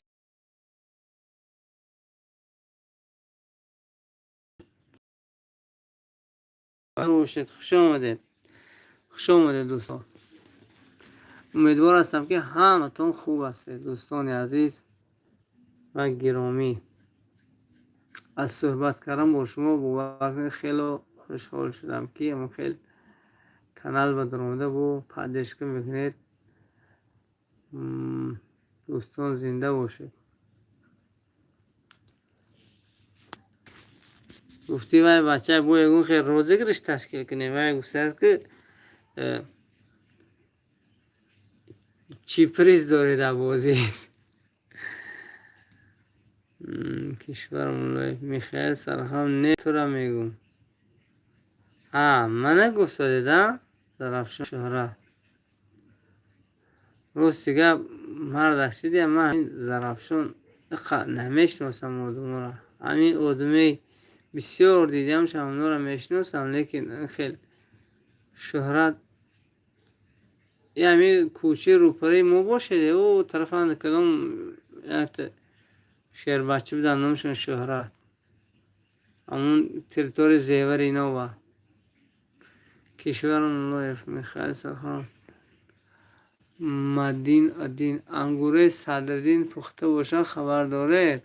бошед. Хуш омадед, хуш омадед, дӯстон. Умедвор ҳастам, ки ҳаматон хуб ҳастед, дӯстони азиз ва гиромӣ. Аз суҳбат кардан бо шумо, бовар кунед, хело хушҳол шудам, ки ҳамон хел канал ба даромада бо поддержка мекунед. Дӯстон, зинда бошед. Гуфтӣ, вай бача бо ягон хел розыгрыш ташкил кунем. Вай гуфтааст, ки чӣ приз дорӣ дар бозӣ? Кишвар Муллоев, Михаил Сараханов, не, тура мегӯм. А, мана гуфтодед, а? Зарафшон, Шӯҳрат. Рости гап, мардак, чидия, ман Зарафшон иқа намешиносам одаморо. Ҳамин одаме бисёр дидамшам, онҳоро мешиносам, лекин ин хел Шӯҳрат ҳамин кӯчаи рӯпараи мо бошед, ӯ тарафан кадом як шербача буданд, номашон Шӯҳрат. Ҳамун территорияи Зевари Нова. Кишвар Муллоев, Михаил Сарханов, Мадин Адин, ангураи Садриддин пухта бошад, хабар доред?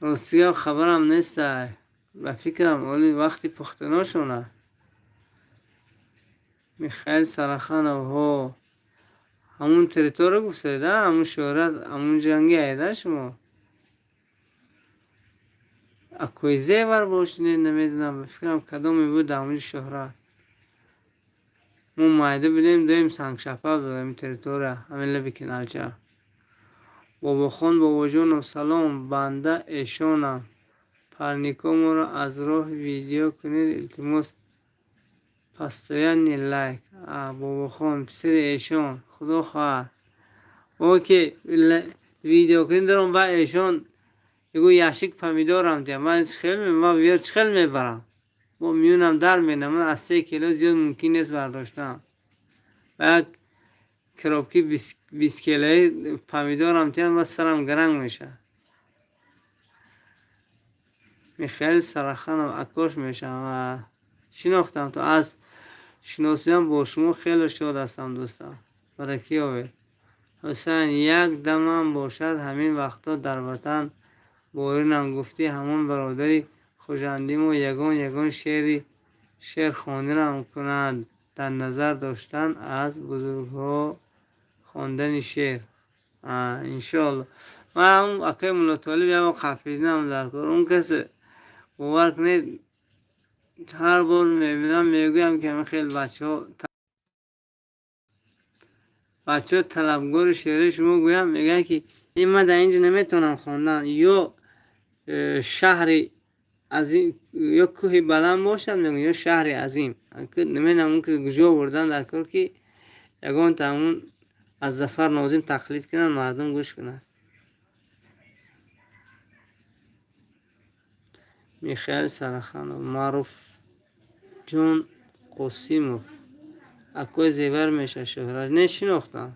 Рости гап, хабарам нестай. Ба фикрам, оли вақти пухтаношона. Михаил Сараханов, ҳо. Ҳамун территория гуфтед, а? Ҳамун Шӯҳрат, ҳамун ҷанги айда шумо? Акои Зевар бошед, намедонам, ба фикрам, кадоме буд дар ҳамунҷо Шӯҳрат. Мо майда будем, доим сангшапа буд ҳамин территория, ҳамин лаби каналча. Бобохон Бобоҷонов, салом, банда эшонам. Парникҳо моро аз роҳи видео кунед, илтимос. Постоянный лайк. А, Бобохон, писари эшон, худо хоҳад. О, ки видео кунед даром, ба эшон ягу ящик помидорам диям. Ман хел ман чӣ хел мебарам? Бо миёнам дар менам, аз 3 кило зиёд мумкин нест бардоштан. Ба як коробки 20 килои помидорам тиям, ва сарам гаранг мешавад. Михаил Сараханов акош мешавам ва шинохтам то аз шиносиям бо шумо хеле шод ҳастам, дӯстам. Баракӣ ёбед. Ҳусайн, як дамам бошад, ҳамин вақтҳо дар ватан боринам. Гуфтӣ, ҳамон бародари хуҷандимо ягон ягон шеъри шеърхонирам кунад, дар назар доштан аз бузургҳо хондани шеър. Иншоалло. Ман ҳамун акаи Муллотолиб як бор қафидинам дар кор. Он касе, бовар кунед, ҳар бор мебинам, мегӯям, ки ҳамин хел бачаҳо талабгори шеърии шумо гӯям, мегӯянд, ки ин ман дар инҷо наметавонам хондан, ё шаҳри азим, ё кӯҳи баланд бошад, мегӯям, ё шаҳри азим. Намедонам, он куҷо бурдан дар кор, ки ягонта ҳамун аз Зафар Нозим тақлид кунанд, мардум гӯш кунанд. Михаил Сараханов, Маъруфҷон Қосимов, акои Зевар мешавад Шӯҳрат. Не, шинохтам.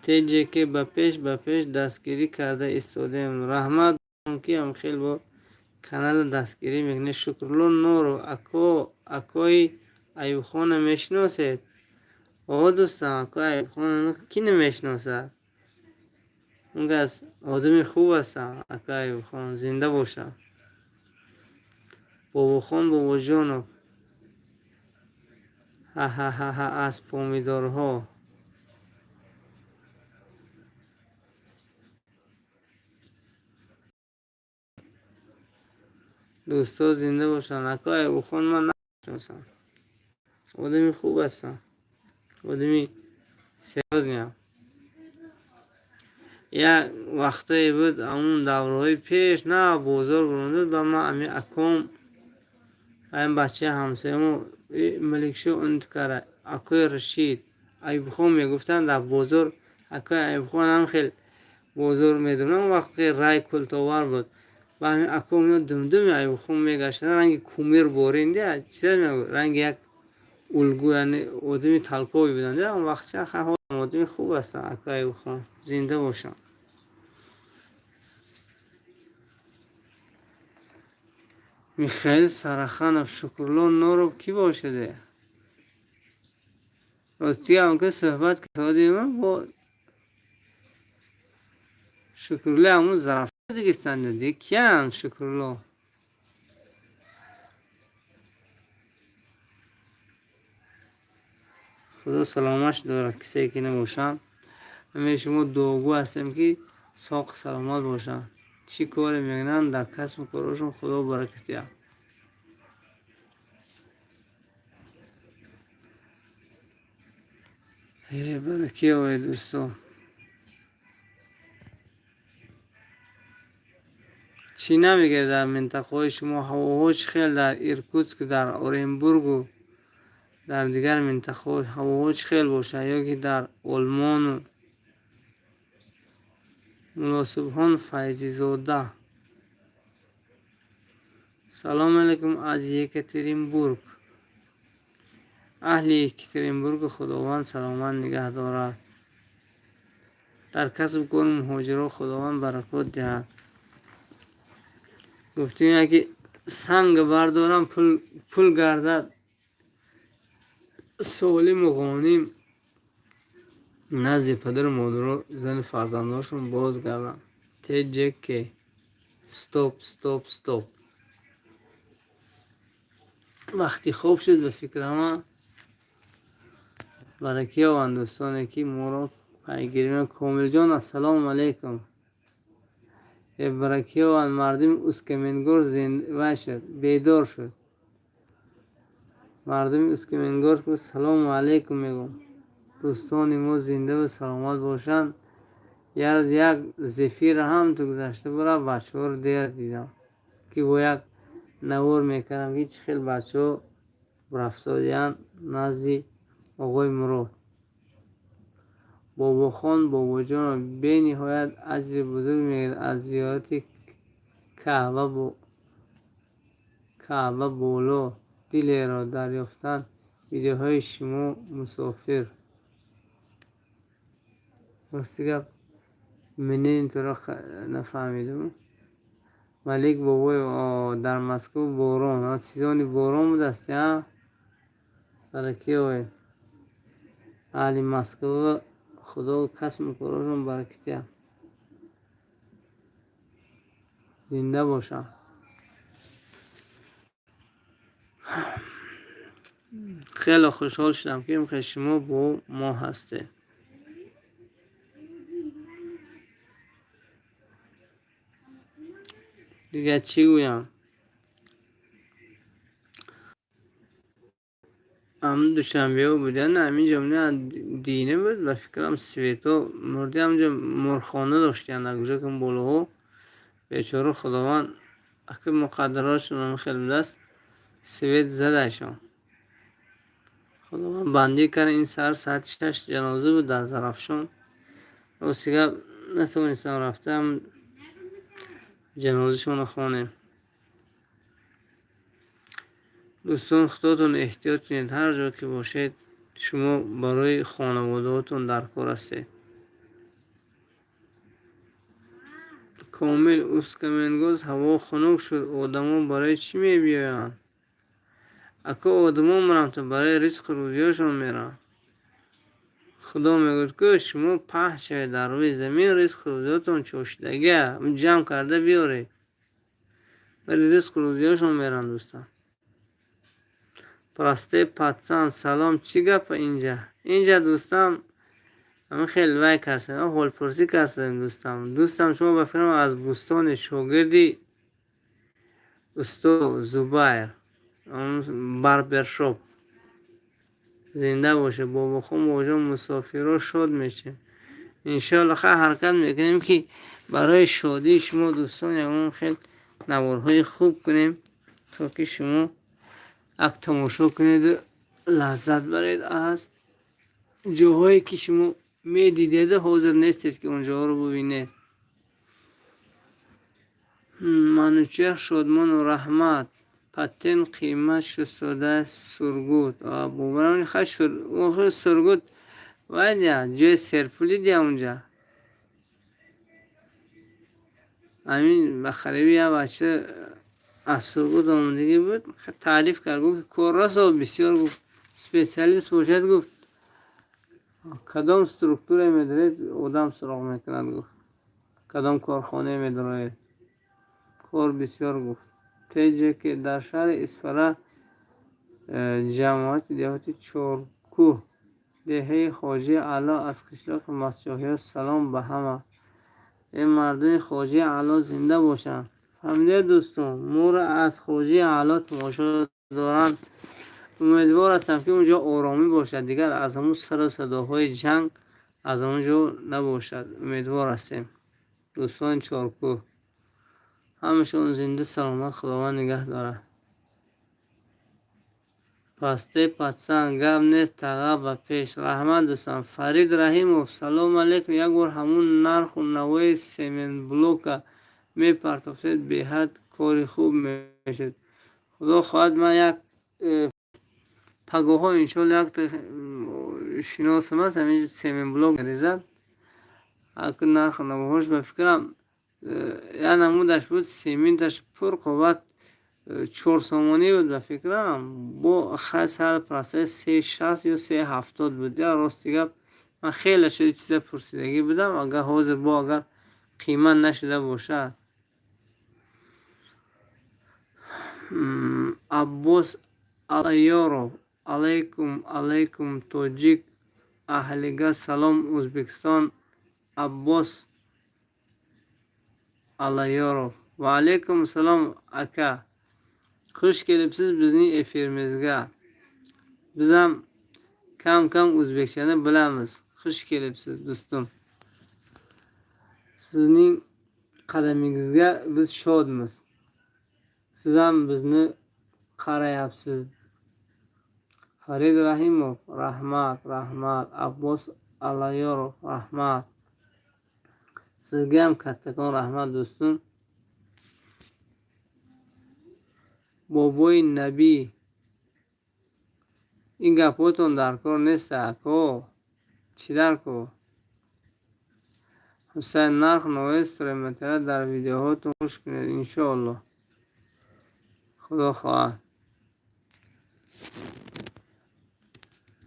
Теҷе ки ба пеш, ба пеш дастгирӣ карда истодаем. Раҳмат, ки ҳам хел бо канала дастгирӣ мекунед. Шукрулло Норов, ако, акои Аюбхона мешиносед? О, дӯстам, акои Аюбхона кӣ намешиносад? Он кас одами хуб ҳастанд, акои Аюбхон, зинда бошанд. Бобохон Бобоҷонов, ҳа-ҳа-ҳа, аз помидорҳо. Дӯстҳо зинда бошанд. Акои Аюбхон ман намешиносам. Одами хуб ҳастанд. Одами серьёзныям. Як вақтое буд, ҳамун давраҳои пеш, на бозор буромад, ба ман ами аком Ин бачаи ҳамсоямо Маликшо унткара акои Рашид Аюбхон мегуфтанд дар бозор. Акои Аюбхон ҳам хел бозор медонам, вақте рай култовар буд. Ба ҳамин ако мео думдуми Аюбхон мегаштанд, ранги кумир боринди, чиза ранги як улгу, яъне одами талковӣ буданд. Он вақтча одами хуб ҳастанд. Акои Аюбхон зинда бошанд. Михаил Сараханов, Шукрулло Норов кӣ бошаде? Рости ҳам ки суҳбат кардем бо Шукрулло, ҳамун Зарафшон дигистанд, киянд Шукрулло? Худо саломатш дорад, кисе ки набошанд. Ҳамаи шумо дуогӯ ҳастем, ки соқ саломат бошанд. Чӣ коре мекунанд, дар касбу корашон Худо баракат диҳад. Баракӣ овед, дӯстон. Чӣ намегӯед, дар минтақаҳои шумо ҳавоҳо чӣ хел? Дар Иркутск, дар Оренбургу дар дигар минтақаҳо ҳавоҳо чӣ хел бошад? Ё ки дар Олмону? Муллосубҳон Файзизода, салому алайкум аз Екатеринбург. Аҳли Екатеринбургу Худованд саломат нигаҳ дорад. Дар касбу кори муҳоҷирон Худованд баракот диҳад. Гуфтем, яке санг бардорам, пул гардад, солиму ғоним назди падару модаро, зану фарзандошон боз гарданд. Тҷк, стоп, стоп, стоп. Вақти хоб шуд ба фикрама. Баракӣ ёбанд дӯстоне, ки моро пайгирӣ. Комилҷон, ассалому алайкум. Баракӣ ёбанд мардуми Усть-Каменогорск, вай шуд, бедор шуд. Мардуми Усть-Каменогорск, салому алайкум мегӯм. Дӯстони мо зиндаву саломат бошанд. Як зефира ҳам ту гузашта бора, бачаҳоро дер дидам, ки бо як навор мекардам, ки чӣ хел бачаҳо рафтодиянд назди оғои Мурод. Бобохон Бобоҷонов бениҳоят аҷри бузург мегирад аз зиёрати Каъба боло дилеро дарёфтан видеоҳои шумо мусофир. Рости гап, мнение туро нафаҳмидам. Малик Бобоев, дар Москва борон, сезони борон будааст, я баракӣ овед. Аҳли Москва Худо касбу корашон баракат диҳад, зинда бошанд. Хеле хушҳол шудам, ки шумо бо мо ҳастед. Дигар чӣ гӯям? Ҳамн душанбеҳо буданд, ҳаминҷо дина буд, ба фикрам, свето мурди, ҳаминҷо мурғхона доштиянд, куҷо ки болоҳо. Бечора, Худованд аки муқаддарошон хел будааст, свет задашон. Худованд бандӣ кард. Ин саҳар соати 6 ҷаноза буд дар Зарафшон. Рости гап, натавонистам рафтам ҷанозашонро хонем. Дӯстон, худотон эҳтиёт кунед, ҳар ҷо ки бошед, шумо барои хонаводаотон дар кор ҳастед. Комил, Усть-Каменогорск ҳаво хунук шуд, одамо барои чӣ мебиёянд? Ако, одамо мераванд, барои ризқу рӯзиёшон мераванд. Худо мегӯяд, ку шумо паҳн шавед дар рӯи замин, ризқу рӯзиётон чошидагия ҷамъ карда биёред. Вале ризқу рӯзиёшон мераванд, дӯстон. Простой пацан, салом, чӣ гапа инҷа? Инҷа, дӯстам, ҳамин хел вай кардем, ҳолпурсӣ кардем, дӯстам. Дӯстам, шумо ба фикрам аз Бӯстони, шогирди устод Зубайр, барбершоп. Зинда бошед, Бобохон бобоҷон, мусофирҳо шод мешавем. Иншоалло, хай, ҳаракат мекунем, ки барои шодии шумо, дӯстон, ягон хел наворҳои хуб кунем, то ки шумо Як тамошо кунеду лаззат баред аз ҷоҳое, ки шумо медидеду ҳозир нестед, ки он ҷоҳоро бубинед. Манучеҳр Шодмонов, раҳмат. Патент қимат шуд, Сургут. Сургут вайдя ҷои серпулӣ дия унҷа. Ҳамин ба қариби як бача аз Сургут омадагӣ буд, таъриф кард, гуфт, кор расо бисёр, гуфт, специалист бошад, гуфт, кадом структура медоред, одам суроғ мекунад, гуфт, кадом корхонае медороед, кор бисёр, гуфт. Теҷе ки дар шаҳри Исфара, ҷамоати деҳоти Чоркӯҳ, деҳаи Хоҷаи Аъло, аз қишлоқи Мастчоҳиён салом ба ҳама. Ин мардуми Хоҷаи Аъло зинда бошанд. Фаҳмидед, дӯстон, моро аз Хоҷаи Аъло тамошо доранд. Умедвор ҳастам, ки унҷо оромӣ бошад, дигар аз ҳамун сару садоҳои ҷанг аз он ҷо набошад. Умедвор ҳастем. Дӯстони Чоркӯҳ, ҳамашон зинда, саломат, Худованд нигаҳ дорад. Пасте пацан, гап нест, таға, ба пеш. Раҳмат, дӯстам. Фарид Раҳимов, салому алейкум. Як бор ҳамун нарху навои семенблока мепартофтед, беҳад кори хуб мешуд. Худо хоҳад, ман як пагоҳҳо, иншоалло, як шиносам аст, ҳамин семенблок мерезад. Аку нарху навоҳош, ба фикрам, як намудаш буд, сементаш пурқувват, 4 сомонӣ буд, ба фикрам, бо сал процесс 3,60 ё 3,70 буд. Я рости гап, ман хеле шуди чиза пурсидагӣ будам, агар ҳозир бо агар қимат нашуда бошад. Аббос Аллаёров, алайкум, алайкум, тоҷик аҳлига салом, Ӯзбекистон. Аббос Аллаёров, ва алайкум салом, ака, xush kelibsiz bizning efirimizga. Biz ham kam kam o'zbekchani bilamiz. Xush kelibsiz, do'stim, sizning qadamingizga biz shodmiz, siz ham bizni qarayapsiz. Farid Rahimov, rahmat, rahmat. Abbos Alloyorov, rahmat, sizga ham kattakon rahmat, do'stim. Бобои Набӣ, ин гапҳоятон дар кор нест, ако, чӣ дар кор? Ҳусайн, нарх навои стройматериал дар видеоҳоятон хуш кунед. Иншоалло, худо хоҳад.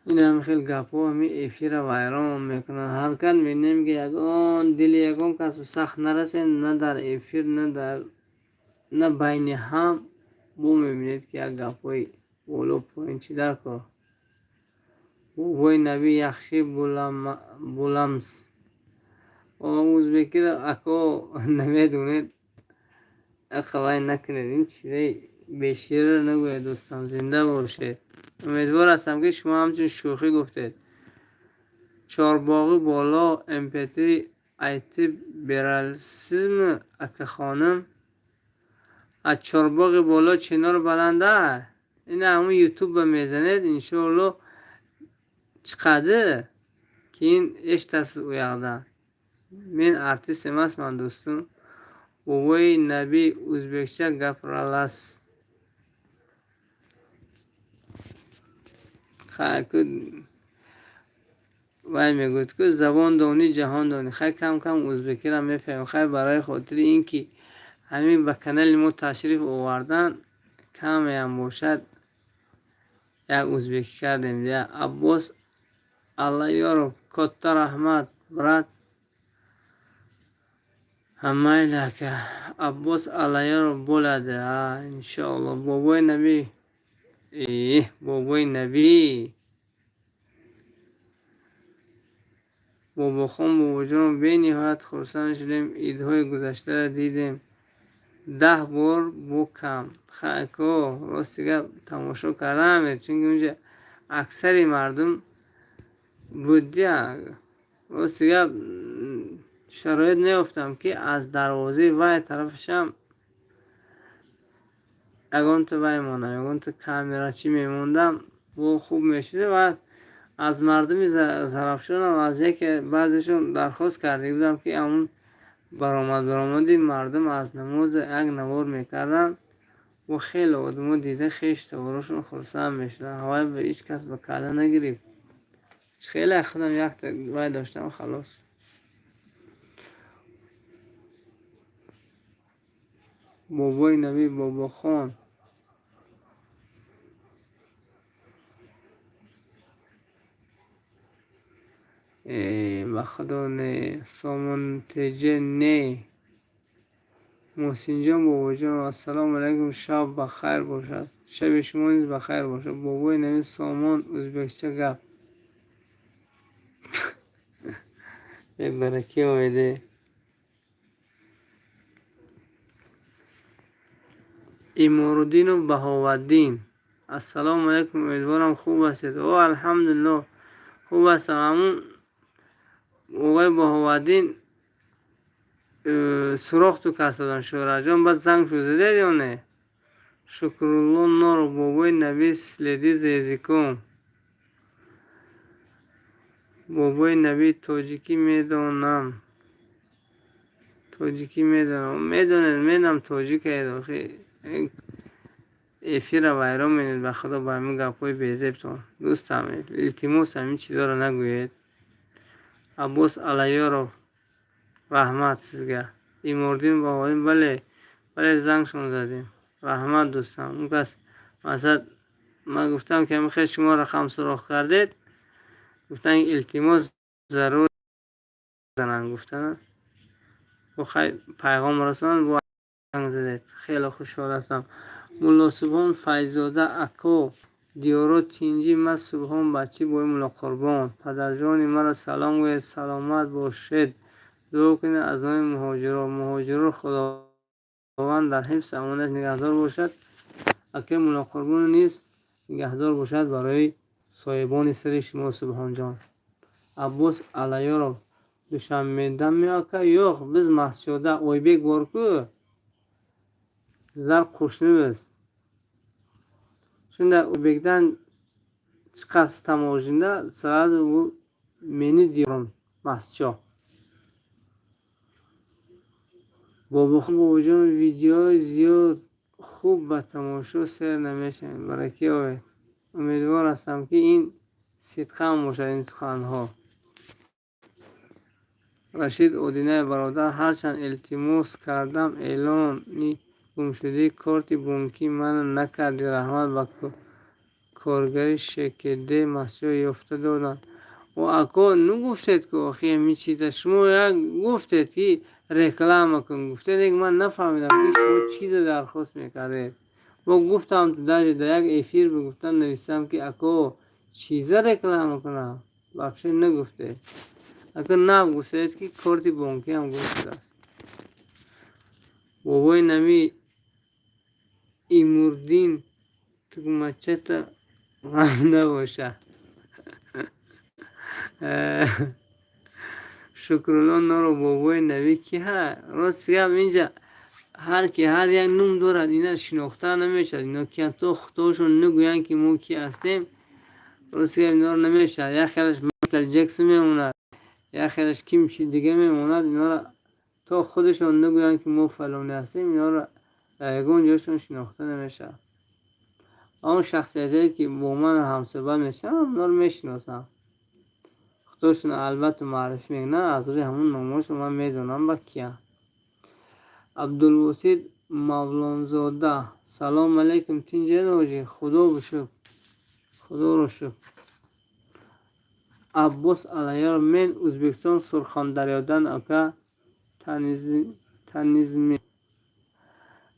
Ин ҳам хел гапҳо ҳамин эфирра вайрон мекунанд. Ҳаракат мекунем, ки ягон дили ягон касро сахт нарасем, на дар эфир, на дар на байни ҳам. Бо мебинед, ки як гапҳои боло поён, чӣ дар кор? Бобои Набӣ, яхши буламс. Ӯзбекиро, ако, намедонед, ақавай накунед, ин чизаи бешираро нагӯед, дӯстам. Зинда бошед. Умедвор ҳастам, ки шумо ҳамчун шӯхӣ гуфтед. Чорбоғи Боло мп3 айтиб берасизми, акахоним? Аз Чорбоғи Боло чинор баланда. Ина ҳамун ютубба мезанед, иншоалло, chiqadi, keyin eshitasiz u yoqdan. Men artist emasman, do'stim. Boboi Nabiy, o'zbekcha gapiralasiz. Ha, вай мегӯяд, ку забон донӣ, ҷаҳон донӣ. Хай, кам кам ӯзбекиро мефаҳмем. Хай, барои хотири ин ки ҳамин ба канали мо ташриф овардан, камеам бошад, як ӯзбекӣ кардем. Я Аббос Аллаёров, катта раҳмат, брат. Mayli, aka. Abbos Аллаёров, bo'ladi, ha, inshaalloh. Boboi Nabiy, Boboi Nabiy, Бобохон Бобоҷонов, бениҳоят хурсанд шудем, идҳои гузаштаро дидем. 10 бор бо кам. Ако, рости гап, тамошо карда намед, чунки унҷа аксари мардум буд. Рости гап, шароит наёфтам, ки аз дарвозаи вай тарафашам. Ягонта вай монам, ягонта камерачӣ мемондам, бо хуб мешуда. Ва аз мардуми Зарафшонам аз яке баъзешон дархост карда будам, ки ҳамун баромад-баромади мардум аз намоз як навор мекарданд. Бо хеле одамо дида, хеш таворошон хурсанд мешуданд. Ҳавай ба ҳеҷ кас ба калла нагирифт. Хеле худам якта вай доштам, халос. Бобои Набӣ, Бобохон. Ба худо не, Сомонтеҷе не. Муҳсинҷон, бобоҷон, ассалому алайкум, шаб ба хайр бошад. Шаби шумо низ ба хайр бошад. Бобои Набӣ, Сомон ӯзбекча гап. Бебаракӣ оиде. Иморуддинов Баҳоваддин. Ассалому алайкум, умедворам хуб ҳастед. О, алҳамдулиллоҳ, хуб ҳастам. Ҳамун оғои Баҳоваддин суроғту кардодан, Шӯҳратҷон, баъд занг задед ё не? Шукрулло Норов, бобои Набӣ, следи за языком. Бобои Набӣ, тоҷикӣ медонам. Тоҷикӣ медонам. Медонед, медонам тоҷикаед, охи. Эфирра вайрон менед, ба худо, ба ҳамин гапҳои безебтон. Дӯстам, илтимос, ҳамин чизҳоро нагӯед. Аббос Аллаёров, раҳмат сизга. Имордин Баҳоин, бале, бале, зангшон задем. Раҳмат, дӯстам. Он кас масалан ман гуфтам, ки ҳамин хел шумо рақам суроғ кардед, гуфтан илтимос зарур зананд гуфтан. Бо хай пайғом расонанд, бо занг задед. Хеле хушҳол ҳастам. Мулло Субҳон Файззода, ако, диёро тинҷӣ, ман Субҳон бачи бои Муллоқурбон. Падарҷони маро салом гӯед, саломат бошед. Дуо кунед аз номи муҳоҷиро. Муҳоҷиро Худованд дар ҳифз амонат нигаҳдор бошад. Акаи Муллоқурбон низ нигаҳдор бошад барои соҳибони сари шумо, Субҳонҷон. Аббос Аллаёров, Душанбеданми ака? Yo'q, biz Mastchoda. Oybek bor-ku. Bizlar qo'shnimiz. Shunda Oybekdan chiqasiz таможня, сразу bu meni diyorim Mastcho. Бобохон, бобоҷон, видеои зиёд хуб ба тамошо сер намешавем. Баракӣ оед. Умедвор ҳастам, ки ин сидқам бошад ин суханҳо. Рашид Одинаев, бародар, ҳарчанд илтимос кардам, эълони гумшудагии корти бонкии маро накардӣ. Раҳмат ба коргари ШКД Мастчоҳ ёфта доданд. О, ако, ну гуфтед ку, охи ҳамин чиза шумо як гуфтед, ки реклама кун гуфтед, ман нафаҳмидам, ки шумо чизе дархост мекардед. Бо гуфтам, даже дар як эфир бигуфтам, нависам, ки ако, чиза реклама кунам, вообще нагуфтед. Ако нав гуфтед, ки корти бонкиам гум шудааст. Бобои Набӣ, Имурдин тугмачата ғам набошад. Шукрулло Норов, бобои Набӣ ки ҳа? Рост гап, инҷа ҳар ки ҳар як ном дорад, ина шинохта намешавад. Ино киян, то худошон нагӯянд, ки мо ки ҳастем, рост гап, инора намешавад. Як хелаш Майкл Ҷексон мемонад, як хелаш ким чи дига мемонад. Инора то худашон нагӯянд, ки мо фалонӣ ҳастем, инора дар ягон ҷошон шинохта намешавад. Он шахсиятое, ки бо ман ҳамсӯҳбат мешаванд, онҳоро мешиносам. Худошон албатта муаррифӣ мекунанд, аз рӯи ҳамун номҳошон ман медонам, ба киянд. Абдулвосит Мавлонзода, салому алайкум, тинҷед, ҳоҷӣ? Худо шукр, худоро шукр. Аббос Аллаёров, мен Ӯзбекистон, Сурхондарёдан, ака, танизми.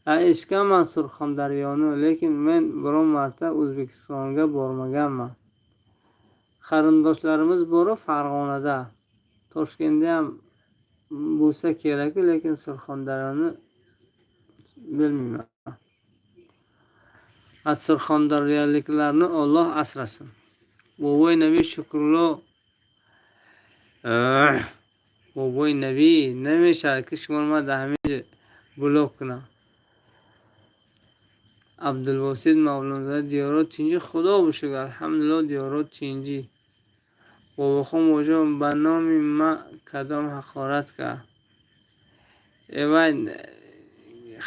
Eshitganman Surxondaryoni, lekin men biron marta O'zbekistonga bormaganman. Qarindoshlarimiz boru Farg'onada. Toshkentdayam bo'lsa kerak, lekin Surxondaryoni bilmayman. Az surxondaryoliklarni Olloh asrasin. Boboi Nabiy, Shukrullo, Бобои Набӣ, намешавад, ки шуморо ман дар ҳамин блок кунам. Абдулвосит Мавлонзода, диёро тинҷӣ, худо бошугр, алҳамдулилло, диёро тинҷӣ. Бобохон бобоҷон, ба номи ма кадом ҳақорат кард? Вай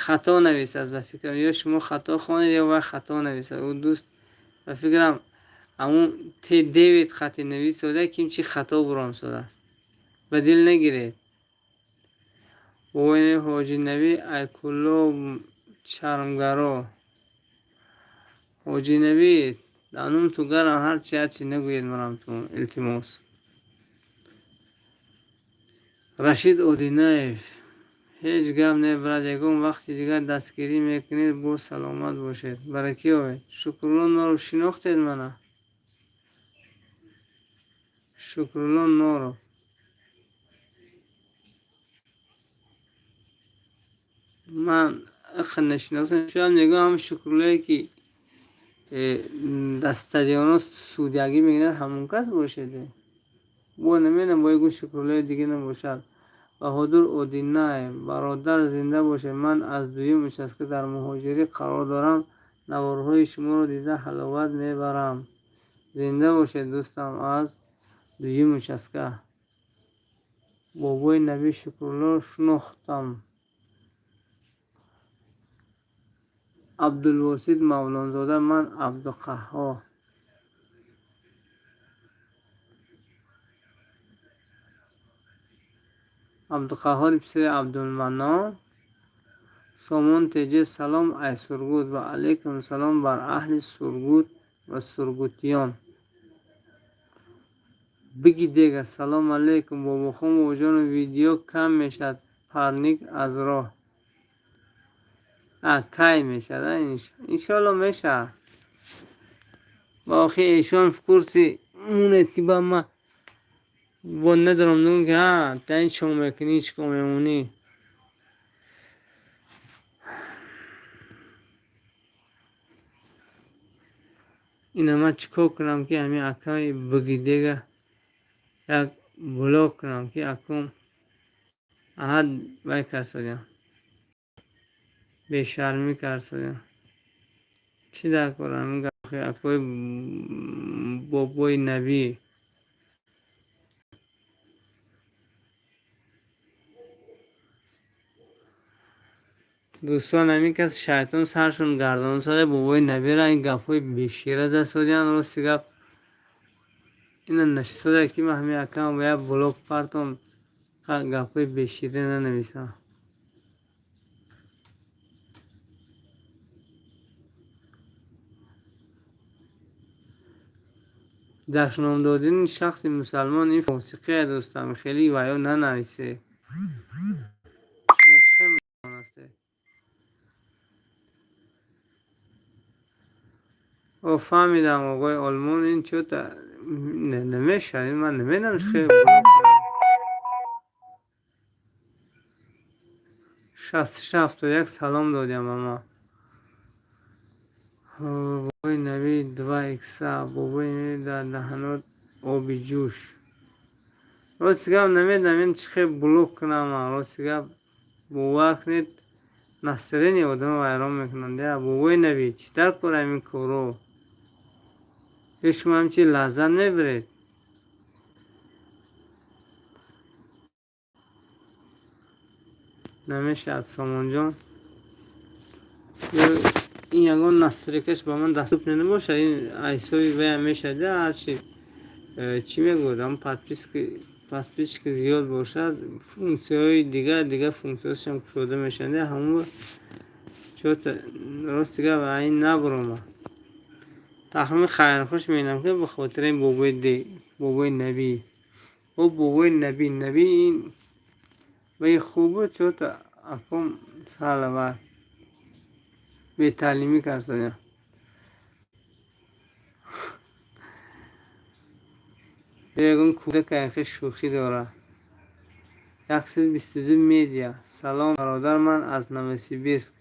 хато нависад, ба фикрам, ё шумо хато хонед, ё вай хато нависад. Ӯ дӯст, ба фикрам, ҳамун т девять хати нависода, ким чи хато буромсодааст. Ба дил нагиред. Бобои Ҳоҷи Набӣ Айкулло чармгаро. Ҳоҷи Набӣ, данум ту гарам, ҳарчи ҳарчи нагӯед марам ту, илтимос. Рашид Одинаев, ҳеҷ гап не, брат, ягон вақти дигар дастгирӣ мекунед, боз саломат бошед. Баракӣ ёбед. Шукрулло Норов, шинохтед мана? Шукрулло Норов. Ман иқ нашиносам, шояд мегӯям ҳамн Шукруллое ки дар стадионо судягӣ мегирад, ҳамон кас бошед. Бо намедонам, бо ягон Шукруллои дига набошад. Баҳодур Одинаев, бародар, зинда бошед. Ман аз дуюм участка дар муҳоҷирӣ қарор дорам. Наворҳои шуморо дида ҳаловат мебарам. Зинда бошед, дӯстам аз дуюм участка. Бобои Набӣ Шукрулло шинохтам. Абдулвосит Мавлонзода, ман Абдуқаҳҳор. Абдуқаҳҳори писари Абдулманнон. Сомон Теҷе, салом ай Сургут. Ва алайкум салом бар аҳли Сургут ва сургутиён. Биги дега, салом алейкум, бобохон бобоҷону, видео кам мешавад, парник аз роҳ. А кай мешавад? Иншоалло мешавад. Ба охир эшон в курсе монед, ки ба ма бо надорам нугум, ки ҳа та ин чо мекунӣ, чӣ кор мемонӣ. Ина ман чӣ кор кунам, ки ҳамин акаи бигидега як блок кунам, ки акум аҳад вай карсодиям, бешармӣ карсодиям. Чӣ дар кор ҳамин акои бобои Набӣ? Дӯстон, ҳамин кас шайтон саршон гардон сода, бобои Набира ин гапҳои бешира засодиям. Рости гап, ина нашистода, ки ман ҳамин акам ба як блок партом, гапҳои бешира нанависам. Дашном додани шахси мусалмон ин фосиқия, дӯстам, хеле ваё нанависед. Шумо чӣ хел мусалмон ҳастед? О, фаҳмидам, оғои Олмон, ин чӯта намешавад, ман намедонам чӣ хел блок кунам. 6671 салом додиам ба ман. Бобои Набӣ два икса, бобои Набӣ дар даҳанот оби ҷӯш. Рости гап, намедонам ин чӣ хел блок кунам ман. Рости гап, бовар кунед, настроение одама вайрон мекунанд. Я бобои Набӣ, чӣ дар кор ҳамин коро? Ё шумо ҳамчи лаззат мебаред? Намешавад, Сомонҷон. Ё ин ягон настройкаш ба ман доступно набошад, ин ҳисоби ваям мешавад, ҳарчи чӣ мегӯяд, ҳамн подписчики зиёд бошад, функсияҳои дигар дигар функсияҳошам кушода мешаванд. Ҳамон чота, рости гап, ин набуромад. Тахмин хайрхуш менам, ки ба хотири бобои Набӣ. О, бобои Набӣ, Набӣ ин ваи хуб буд, чота акум сала вай бетаълимӣ карсодиям. Ягон кӯдака хел шӯхӣ дорад. 122 медиа. Салом, бародар, ман аз Новосибирск.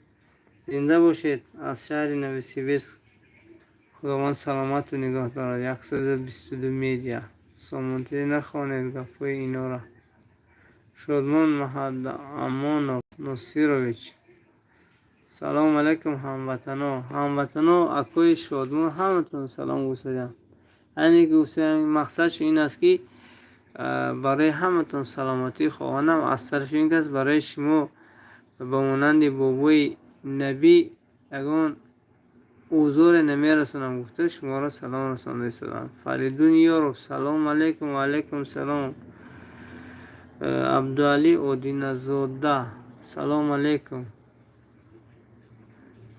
Зинда бошед, аз шаҳри Новосибирск. Худованд саломату нигоҳ дорад. 122 медиа. Сомонтӣ, нахонед гапҳои инора. Шодмон Маҳадамонов Носирович. Салом алейкум, ҳамватано, ҳамватано, акои Шодмон, ҳаматон салом гуфтадам. Ане гуфтам, мақсадш ин аст, ки барои ҳаматон саломатӣ хоҳонам. Аз тарафи ин кас барои шумо ба монанди бобои Набӣ ягон озоре намерасонам гуфта, шуморо салом расонда истодам. Фаридун Ёров, салом алейкум. Ва алейкум салом. Абдуалӣ Одиназода, салом алейкум.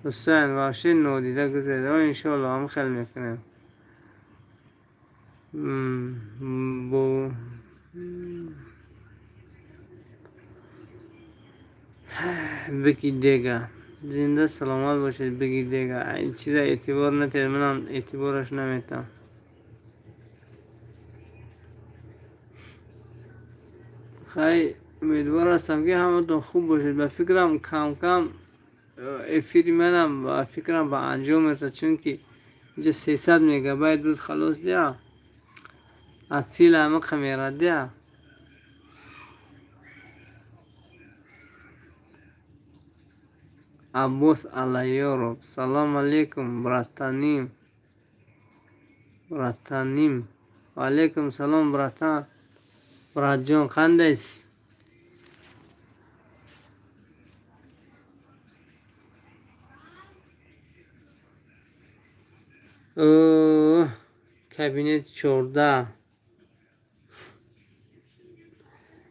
Ҳусайн, вообще нодида гузаред. Иншоалло, ҳам хел мекунем. Бо бики дега, зинда саломат бошед. Биги дега, ин чиза эътибор натиҳед, манам эътибораш наметам. Хай, умедвор ҳастам, ки ҳаматон хуб бошед. Ба фикрам, кам-кам эфири манам, ба фикрам, ба анҷом мерасад, чунки инҷа 300 мегабайт буд, халос дия, атсила ҳамақа мерад дия. Аббос Аллаёров, салом алейкум, братаним, братаним. Ва алейкум салом, братан, братҷон, қандайсиз? Кабинети 14,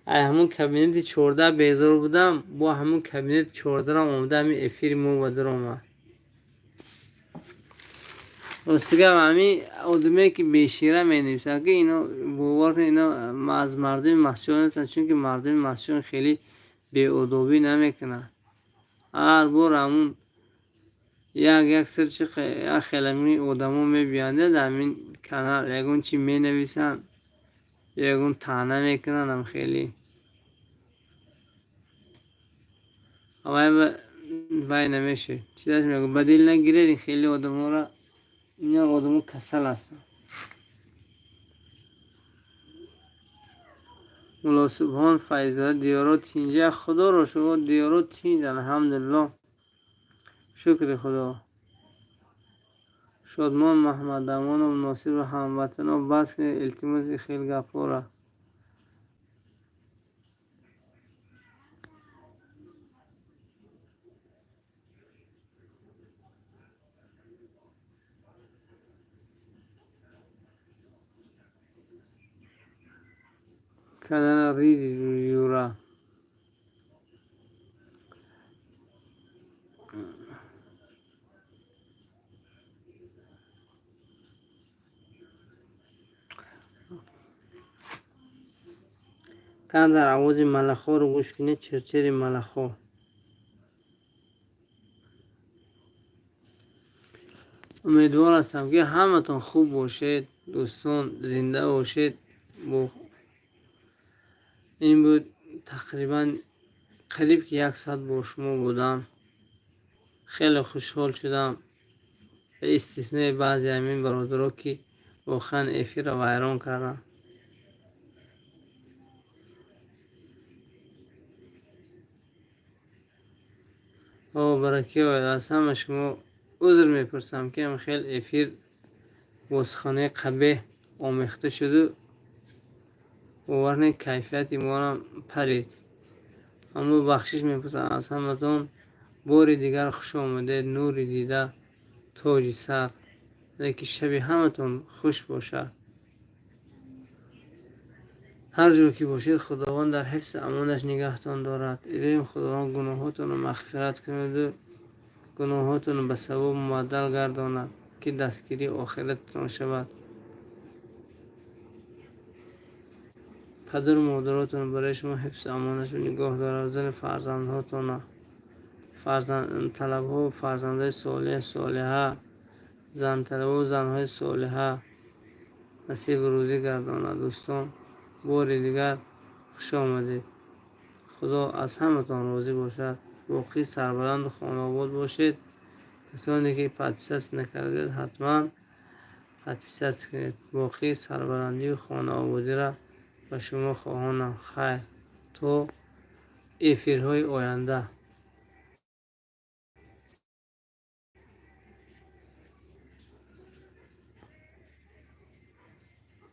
ай ҳамун кабинети 14 безор будам, бо ҳамун кабинети 14-ам омада, ҳамин эфири мо ба даромад. Рости гап, ҳамин одаме, ки бешира менависанд, ки ино, бовар кунед, ино аз мардуми масҷон нестанд, чунки мардуми масҷон хеле беодобӣ намекунанд. Ҳар бор ҳамун як сир чи як хелами одамо мебиёянд дар ҳамин канал, ягон чи менависанд, ягон таъна мекунанд, ам хеле вай вай намешавед. Чизаш мегӯ, ба дил нагиред ин хеле одаморо, ина одамо касал ҳастанд. Мулло Субҳон Файззода, диёро тинҷа? Худоро шукр, диёро тинҷ, алҳамдулиллоҳ, шукри Худо. Шодмон Маҳмадамонов Носиру, ҳамватано, бас кунед, илтимоси, хел гапҳоро. Канала риди, юра. Камтар овози малахҳоро гӯш кунед, чирчири малахҳо. Умедвор ҳастам, ки ҳаматон хуб бошед, дӯстон, зинда бошед. Ин буд, тақрибан қариб ки як соат бо шумо будам, хеле хушҳол шудам, ба истиснои баъзе ҳамин бародаро, ки воқеан эфирро вайрон карданд. О, баракӣ ояд. Аз ҳама шумо узр мепурсам, ки ам хел эфир бо суханои қабеҳ омехта шуду, бовар кунед, кайфияти морам парид. Аммо бахшиш мепурсам аз ҳаматон. Бори дигар хуш омадед, нури дида, тоҷи сар, леки шаби ҳаматон хуш бошад. Ҳар ҷо ки бошед, Худованд дар ҳифзи амонаш нигаҳтон дорад. Илоҳим, Худованд гуноҳотонро мағфират кунаду гуноҳотонро ба савоб мубаддал гардонад, ки дастгирии охирататон шавад. Падару модаротонро барои шумо ҳифзу амонашро нигоҳ дорад. Зану фарзандҳотонро, талабҳо, фарзандҳои солеҳ, солиҳа, занталабу занҳои солиҳа насибу рӯзӣ гардонад. Дӯстон, бори дигар хуш омадед. Худо аз ҳаматон розӣ бошад. Боқӣ сарбаланду хонаобод бошед. Касоне ки подписаться накардед, ҳатман подписаться кунед. Боқӣ сарбаландию хонаободиро ба шумо хоҳонам. Хайр, то эфирҳои оянда.